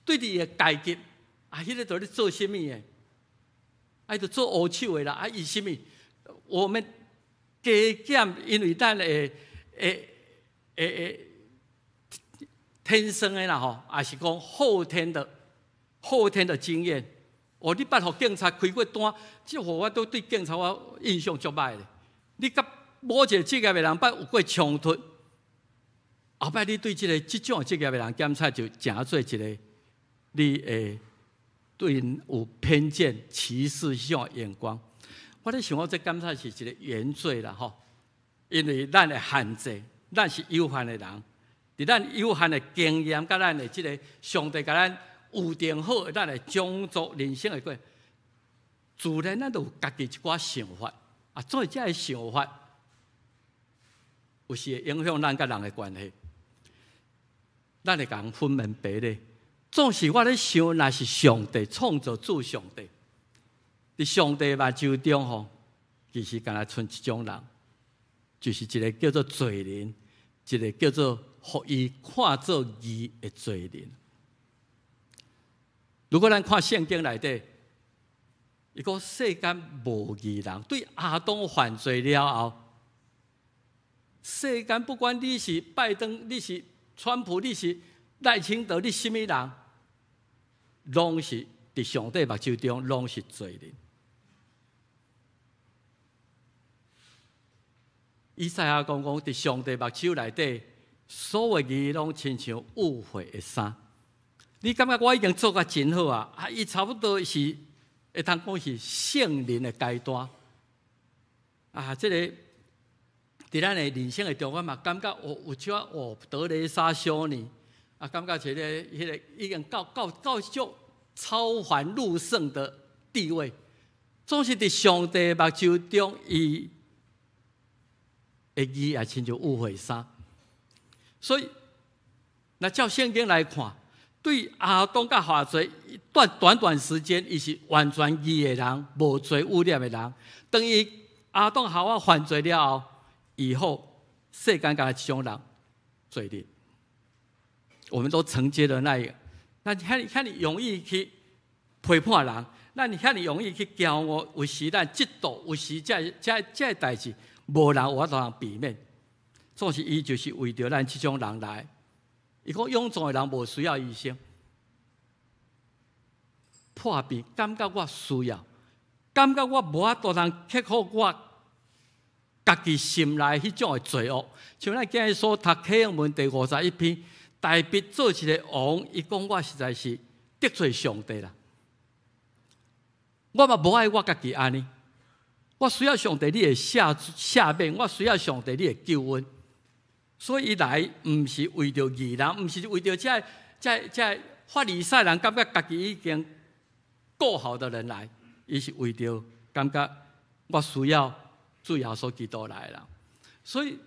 對著伊的階級，啊，彼個都咧做啥物的？啊，伊就做烏手的啦！啊，伊啥物？我們。加减，因為咱會天生的啦吼，抑是講後天的經驗。哦，你捌予警察開過單，這予我都對警察我印象足歹的。你佮某一個職業的人捌有過衝突，後擺你對這種職業的人檢查就誠做一個，你會對𪜶有偏見、歧視這種眼光。我咧想，我這檢查是一個原罪啦吼，因為咱的限制，咱是有限的人，佇咱有限的經驗，佮咱的這個上帝共咱預定好，咱的種族人生的過程，自然咱就有家己一寡想法，啊，所以這个想法有時會影響咱佮人的關係，咱會共人分門別類。總是我咧想，若是上帝創造主上帝，佇上帝目睭中吼，其實敢若賰一種人，就是一個叫做罪人，一個叫做予伊看做義的罪人。如果咱看聖經內底，伊講世間無義人，對亞當犯罪了後，世間不管你是拜登，你是川普，你是賴清德，你啥物人，攏是佇上帝目睭中攏是罪人。以賽亞講佇上帝目睭內底，所有義攏親像污穢的衫。你感覺我已經做甲真好啊？啊，伊差不多是會通講是聖人的階段。啊，這個佇咱的人生的中間嘛，感覺哦有少哦德雷莎修女啊，感覺這個彼個已經到足超凡入聖的地位，總是佇上帝目睭中，伊的義也親像污穢衫。所以，若照聖經來看，對亞當佮夏娃一段短短時間，伊是完全義的人，無罪污染的人。當伊亞當夏娃犯罪了後，以後世間敢若一種人罪人，我們都承接了那一個，咱遐遐爾容易去批判人，咱遐爾容易去驕傲，有時咱嫉妒，有時這代誌，無人有法度通避免。總是伊就是為著咱這種人來。伊講勇壯的人無需要醫生，破病感覺我需要，感覺我無法度通克服我家己心內彼種的罪惡。像咱今日所讀啟應文第51篇，大衛做一個王，伊講我實在是得罪上帝啦。我嘛無愛我家己按呢，我需要上帝你的赦免，我需要上帝你的救恩。所以伊來毋是為著義人，毋是為著這法利賽人感覺家己已經夠好的人來，伊是為著感覺我需要主耶穌基督來啦。所以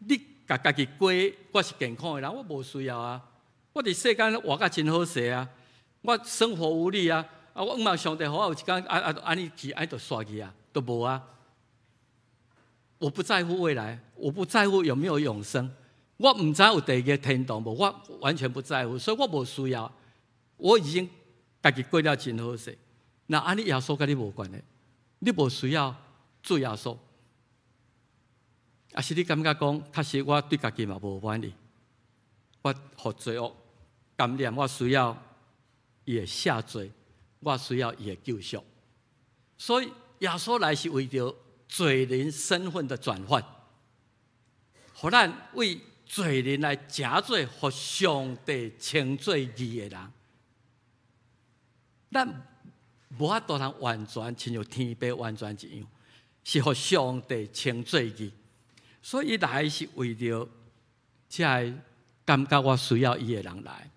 你共家己過，我是健康的人，我無需要啊。我佇世間活甲真好勢啊，我生活無慮啊。啊，我向望上帝予我有一工啊啊按呢去，按呢就煞去啊，都無啊。我不在乎未來，我不在乎有沒有永生，我毋知有地獄天堂無，我完全不在乎，所以我無需要。我已經家己過了真好勢。那按呢耶穌佮你無關係，你無需要主耶穌。抑是你感覺講，確實我對家己嘛無滿意，我予罪惡感染，我需要伊的赦罪，我需要伊的救贖。所以耶穌來是為著罪人身份的轉換，予咱為罪人來成做，予上帝稱做義的人。咱無法度通完全親像天父完全一樣，是予上帝稱做義。所以伊來是為著這个感覺我需要伊的人來。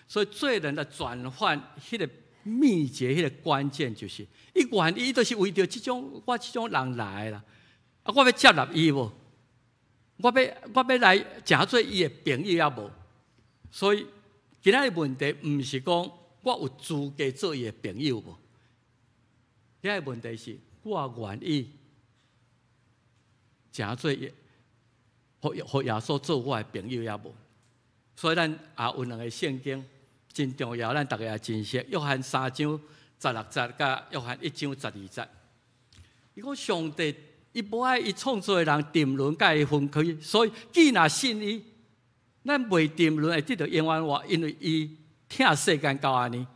所以罪人的轉換，彼個秘訣，彼個關鍵就是，伊願意就是為著這種我這種人來啦。啊，我欲接納伊無？我欲來成做伊的朋友抑無？所以今仔日問題毋是講我有資格做伊的朋友無？今仔日問題是我願意成做伊，予耶穌做我的朋友抑無？所以咱也有兩個聖經真重要，咱逐家也真熟。約翰3章16節，佮約翰1章12節。伊講上帝伊無愛伊創造的人沉淪，佮伊分開，所以既若信伊，咱袂沉淪，會得著永遠活，因為伊疼世間到按呢。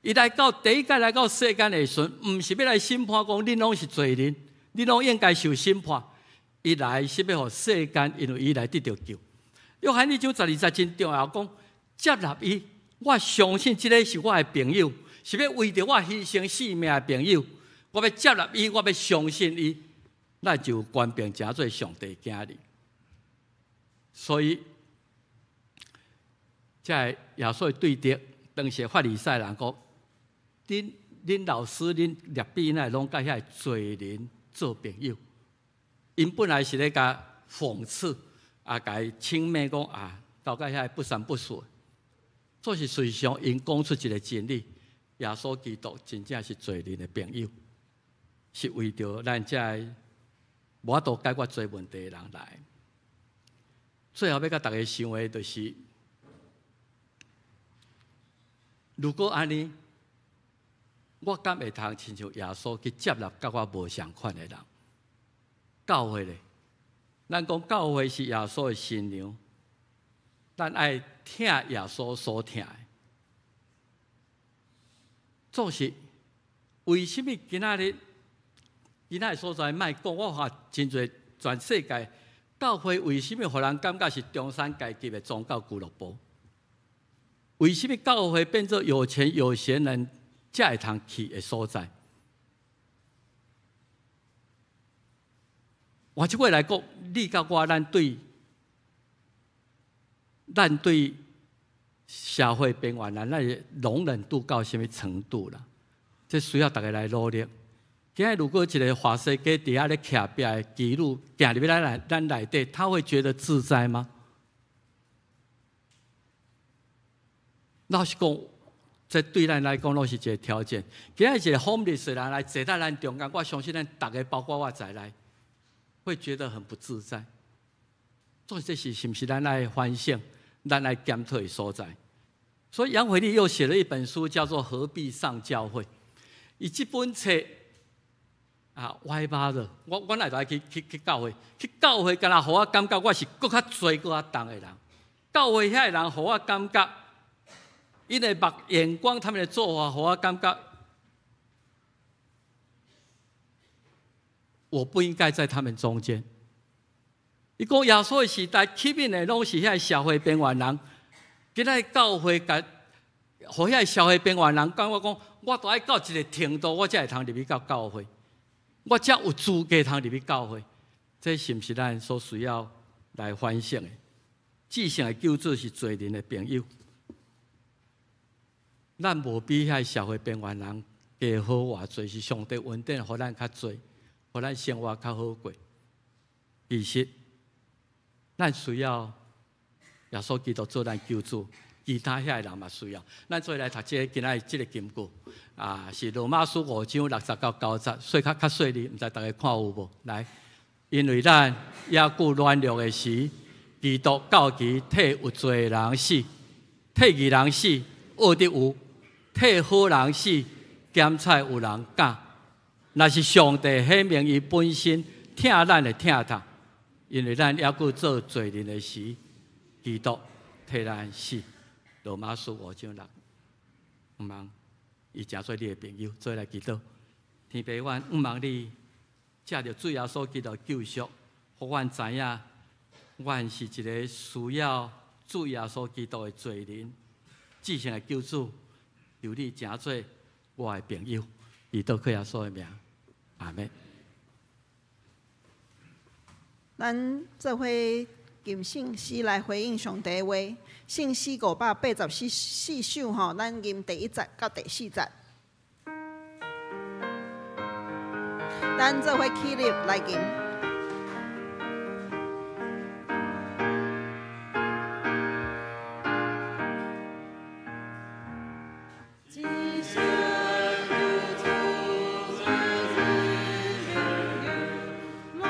伊來到第一擺來到世間的時陣，毋是欲來審判講恁攏是罪人，恁攏應該受審判。伊來是欲予世間，因為伊來得著救。約翰一章十二節真重要，講接納伊，我相信這个是我的朋友，是欲為著我犧牲性命的朋友。我欲接納伊，我欲相信伊，咱就有權柄成做上帝囝兒。所以，這个耶穌對著當時法利賽人講：恁老師、恁拉比哪會攏佮遐个罪人做朋友？𪜶本來是咧共諷刺，啊，共伊輕蔑講啊，交佮遐个不三不四。做是事實上，𪜶講出一个真理：耶穌基督真正是罪人的朋友，是為著咱這个無法度解決罪問題的人來。最後欲共大家想的，就是，如果按呢，我敢會通親像耶穌去接納佮我無仝款的人？教會咧，咱講教會是耶穌的新娘，咱愛疼耶穌所疼的。總是為啥物今仔日今仔日所在莫講？我看真濟全世界教會為啥物予人感覺是中產階級的宗教俱樂部？為啥物教會變做有錢有閒人才會通去的所在？換一句話來講，你佮我，咱對社會邊緣人，咱的容忍度到啥物程度啦？這需要大家來努力。今仔日如果一个華西街佇遐咧徛壁的妓女行入來咱內底，他會覺得自在嗎？老實講，這對咱來講攏是一个挑戰。今仔日一个 homeless 的人來坐在咱中間，我相信咱逐个，包括我在內，會覺得很不自在。所以這是是毋是咱愛反省、咱愛檢討的所在？所以楊惠麗又寫了一本書，叫做《何必上教會》。伊這本冊啊，歪巴的，我來就愛去教會，去教會，敢若予我感覺我是閣較罪、閣較重的人。教會遐个人予我感覺，𪜶的目眼光、他們的做法，予我感覺我不應該在他們中間。伊講耶穌的時代，吸引的攏是遐个社會邊緣人。今仔日教會共予遐个社會邊緣人感覺講，我都愛到一个程度，我才會通入去到教會，我才有資格通入去教會。這是毋是咱所需要來反省的？至聖的救主是罪人的朋友，咱無比遐个社會邊緣人加好偌濟，是上帝恩典，予咱較濟，予咱生活較好過。其實，咱需要耶穌基督做咱救主，其他遐个人嘛需要。咱做伙來讀這个今仔日這个金句啊，是羅馬書五章六節到九節，說較較細膩，毋知大家看有無？來，因為咱猶閣軟弱的時，基督到期替有罪的人死，替義人死，學得有；替好人死，減菜有人敢。若是上帝顯明伊本身疼咱的疼痛，因為咱猶閣做罪人的時，基督替咱死。羅馬書五章六，毋茫伊成做你的朋友，做伙來祈禱。天父，阮毋茫你藉著主耶穌基督救贖，予阮知影，阮是一个需要主耶穌基督的罪人，至聖的救主，求你成做我的朋友，祈禱靠耶穌的名，阿們。咱做伙吟聖詩來回應上帝的話，聖詩584首吼，咱吟第一節到第四節。咱做伙起立來吟。我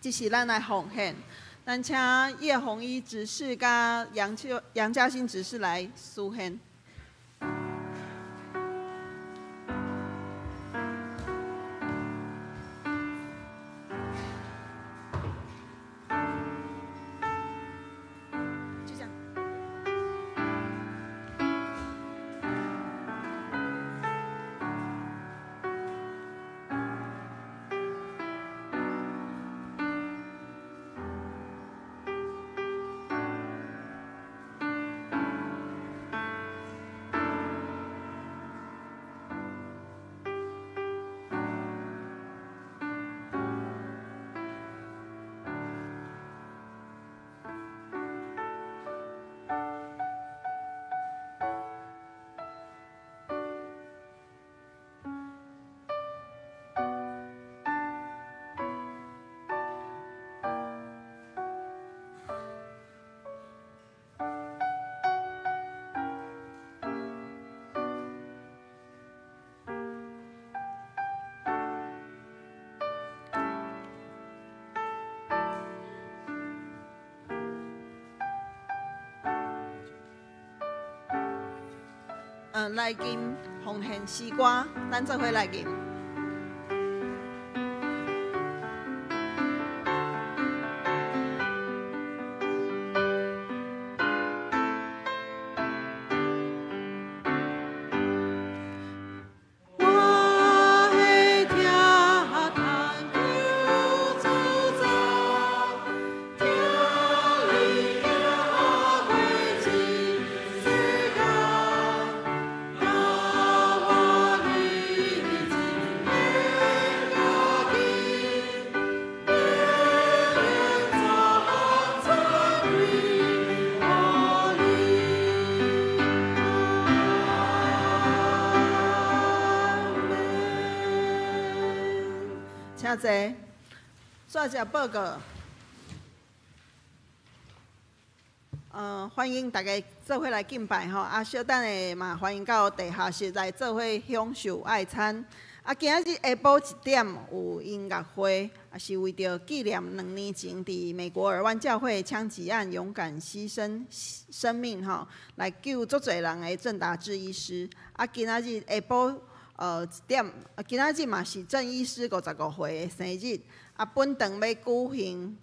這是咱來奉獻。咱請葉紅衣執事佮楊秋楊嘉欣執事來司獻。來吟奉獻詩歌，咱做伙來吟。請坐，煞食報告。歡迎大家做伙來敬拜吼，啊，小等下嘛歡迎到地下室來做伙享受愛餐。啊，今仔日下晡1點有音樂會，也是為著紀念2年前佇美國爾灣教會槍擊案勇敢犧牲生命吼，來救足濟人的鄭達志醫師。啊，今仔日下晡1點，今仔日嘛是鄭醫師55歲的生日。啊，本堂欲舉行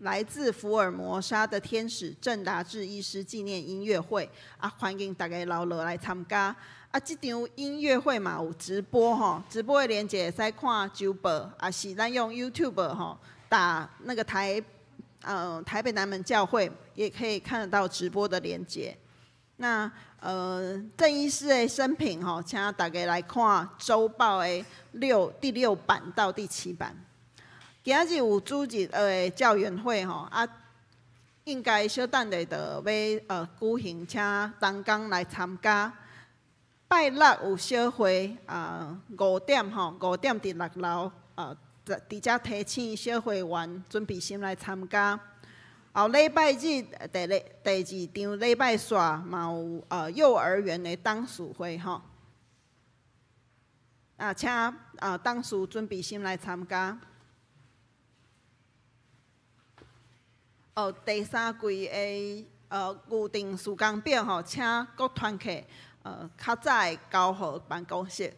來自福爾摩沙的天使鄭達志醫師紀念音樂會。啊，歡迎大家留落來參加。啊，這場音樂會嘛有直播吼，直播的連結會使看周報，也是咱用 YouTube 吼打那個台北南門教會，也可以看得到直播的連結。那鄭醫師的生平吼，請大家來看周報的第六版到第7版。今仔日有主日的教員會吼，啊，應該小等下就欲舉行，請同工來參加。拜六有小會啊，5點吼，5點佇6樓佇遮提醒小會員準備心來參加。後禮拜日第二場禮拜煞嘛有幼兒園的董事會吼，啊，請董事準備心來參加。哦，第三季的預定時間表吼，請各團契較早會交予辦公室。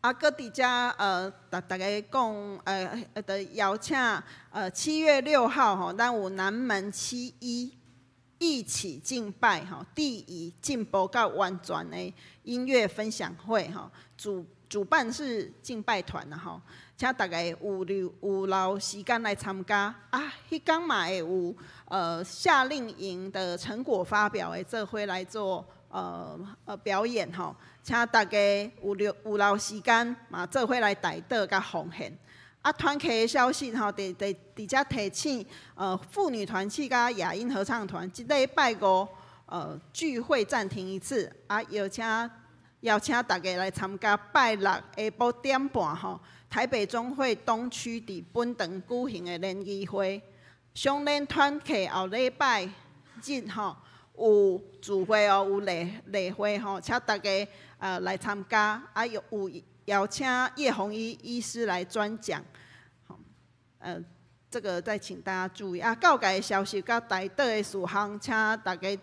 啊，閣佇遮逐大家講，著邀請7月6號吼，咱有南門7·1一起敬拜吼，第一進步佮完全的音樂分享會吼，主辦是敬拜團啦吼，請大家有留時間來參加。啊，彼工嘛會有夏令營的成果發表的做伙來做表演吼，請大家有留時間嘛做伙來代禱佮奉獻。啊，團契的消息吼，佇遮提醒婦女團契佮雅音合唱團，這禮拜五聚會暫停一次，啊，邀請大家來參加拜六下晡點半吼，台北中會東區佇本堂舉行的聯誼會。相連團契後禮拜日吼有聚會哦，有例會吼，請大家來參加。啊，有邀請葉紅醫醫師來專講。这个再请大家注意啊。告改的消息佮代祷的事项，请大家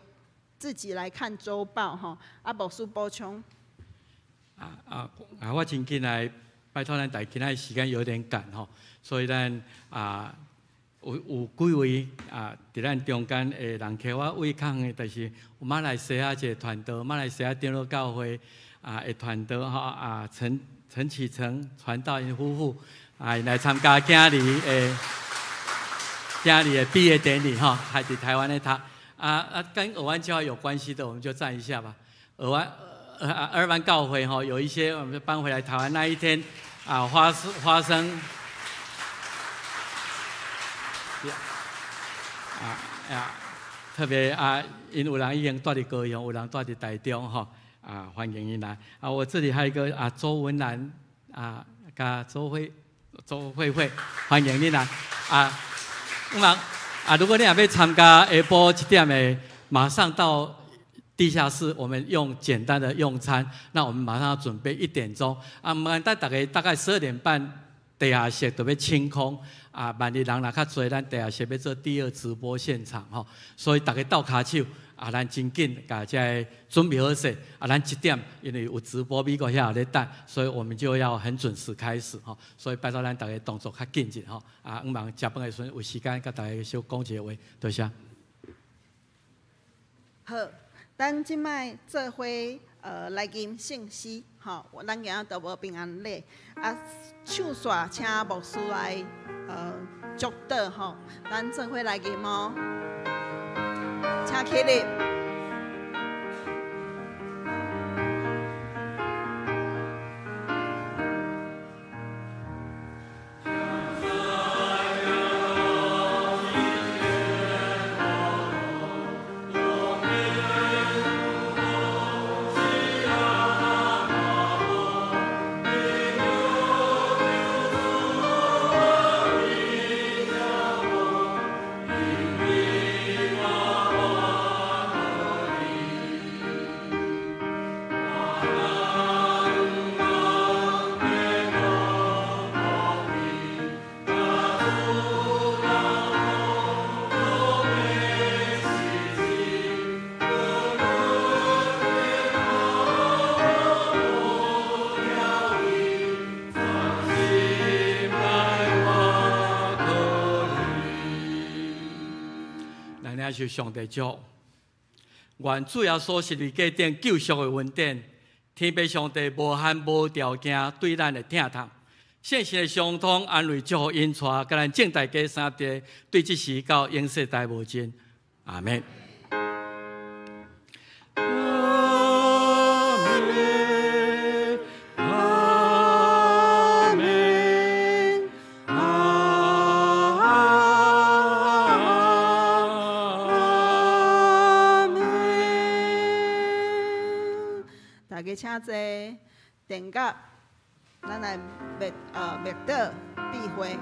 自己来看周报吼。啊，牧师补充。啊啊啊！我真紧来拜托咱大家，今仔时间有点赶吼，所以咱啊有几位啊伫咱中间的人客，我为讲的，就是马来西亚一个传道，马来西亚长老教会啊的传道吼啊陈启成传道𪜶夫妇啊，来参加囝儿的毕业典礼吼，还伫台湾咧读啊啊，跟尔湾教会有关系的，我们就站一下吧。尔湾教会吼，有一些我们搬回来台湾那一天啊，发生啊啊，特别啊，𪜶有人已经住伫高雄，有人住伫台中吼，啊，欢迎𪜶来啊。我这里还有一个啊，周文兰啊，佮周慧慧，欢迎你来啊。那啊，如果你也欲参加下晡7点的，马上到地下室，我们用简单的用餐。那我们马上要准备1点钟啊，毋免等大家大概12点半，地下室就欲清空啊。万一人若較濟，咱地下室欲做第二直播現場吼，所以大家鬥跤手啊，咱真緊共這个準備好勢啊。咱1點因為有直播美國遐咧等，所以我們就要很準時開始吼。所以拜託咱大家動作較緊一吼啊，向望食飯的時陣有時間佮大家小講一下話，多謝。好。咱這擺做伙來吟聖詩，吼，咱今仔都無平安禮，啊，唱煞請牧師來祝禱吼，咱做伙來吟哦，請起立。受上帝祝福，願主耶穌十字架頂救贖的恩典，天父上帝無限無條件對咱的疼痛，聖神的相通安慰祝福引帶，佮咱眾大家三地對這時到永世代無盡，阿們。阿們，阿們。大家請坐，定格，咱來默禱閉會。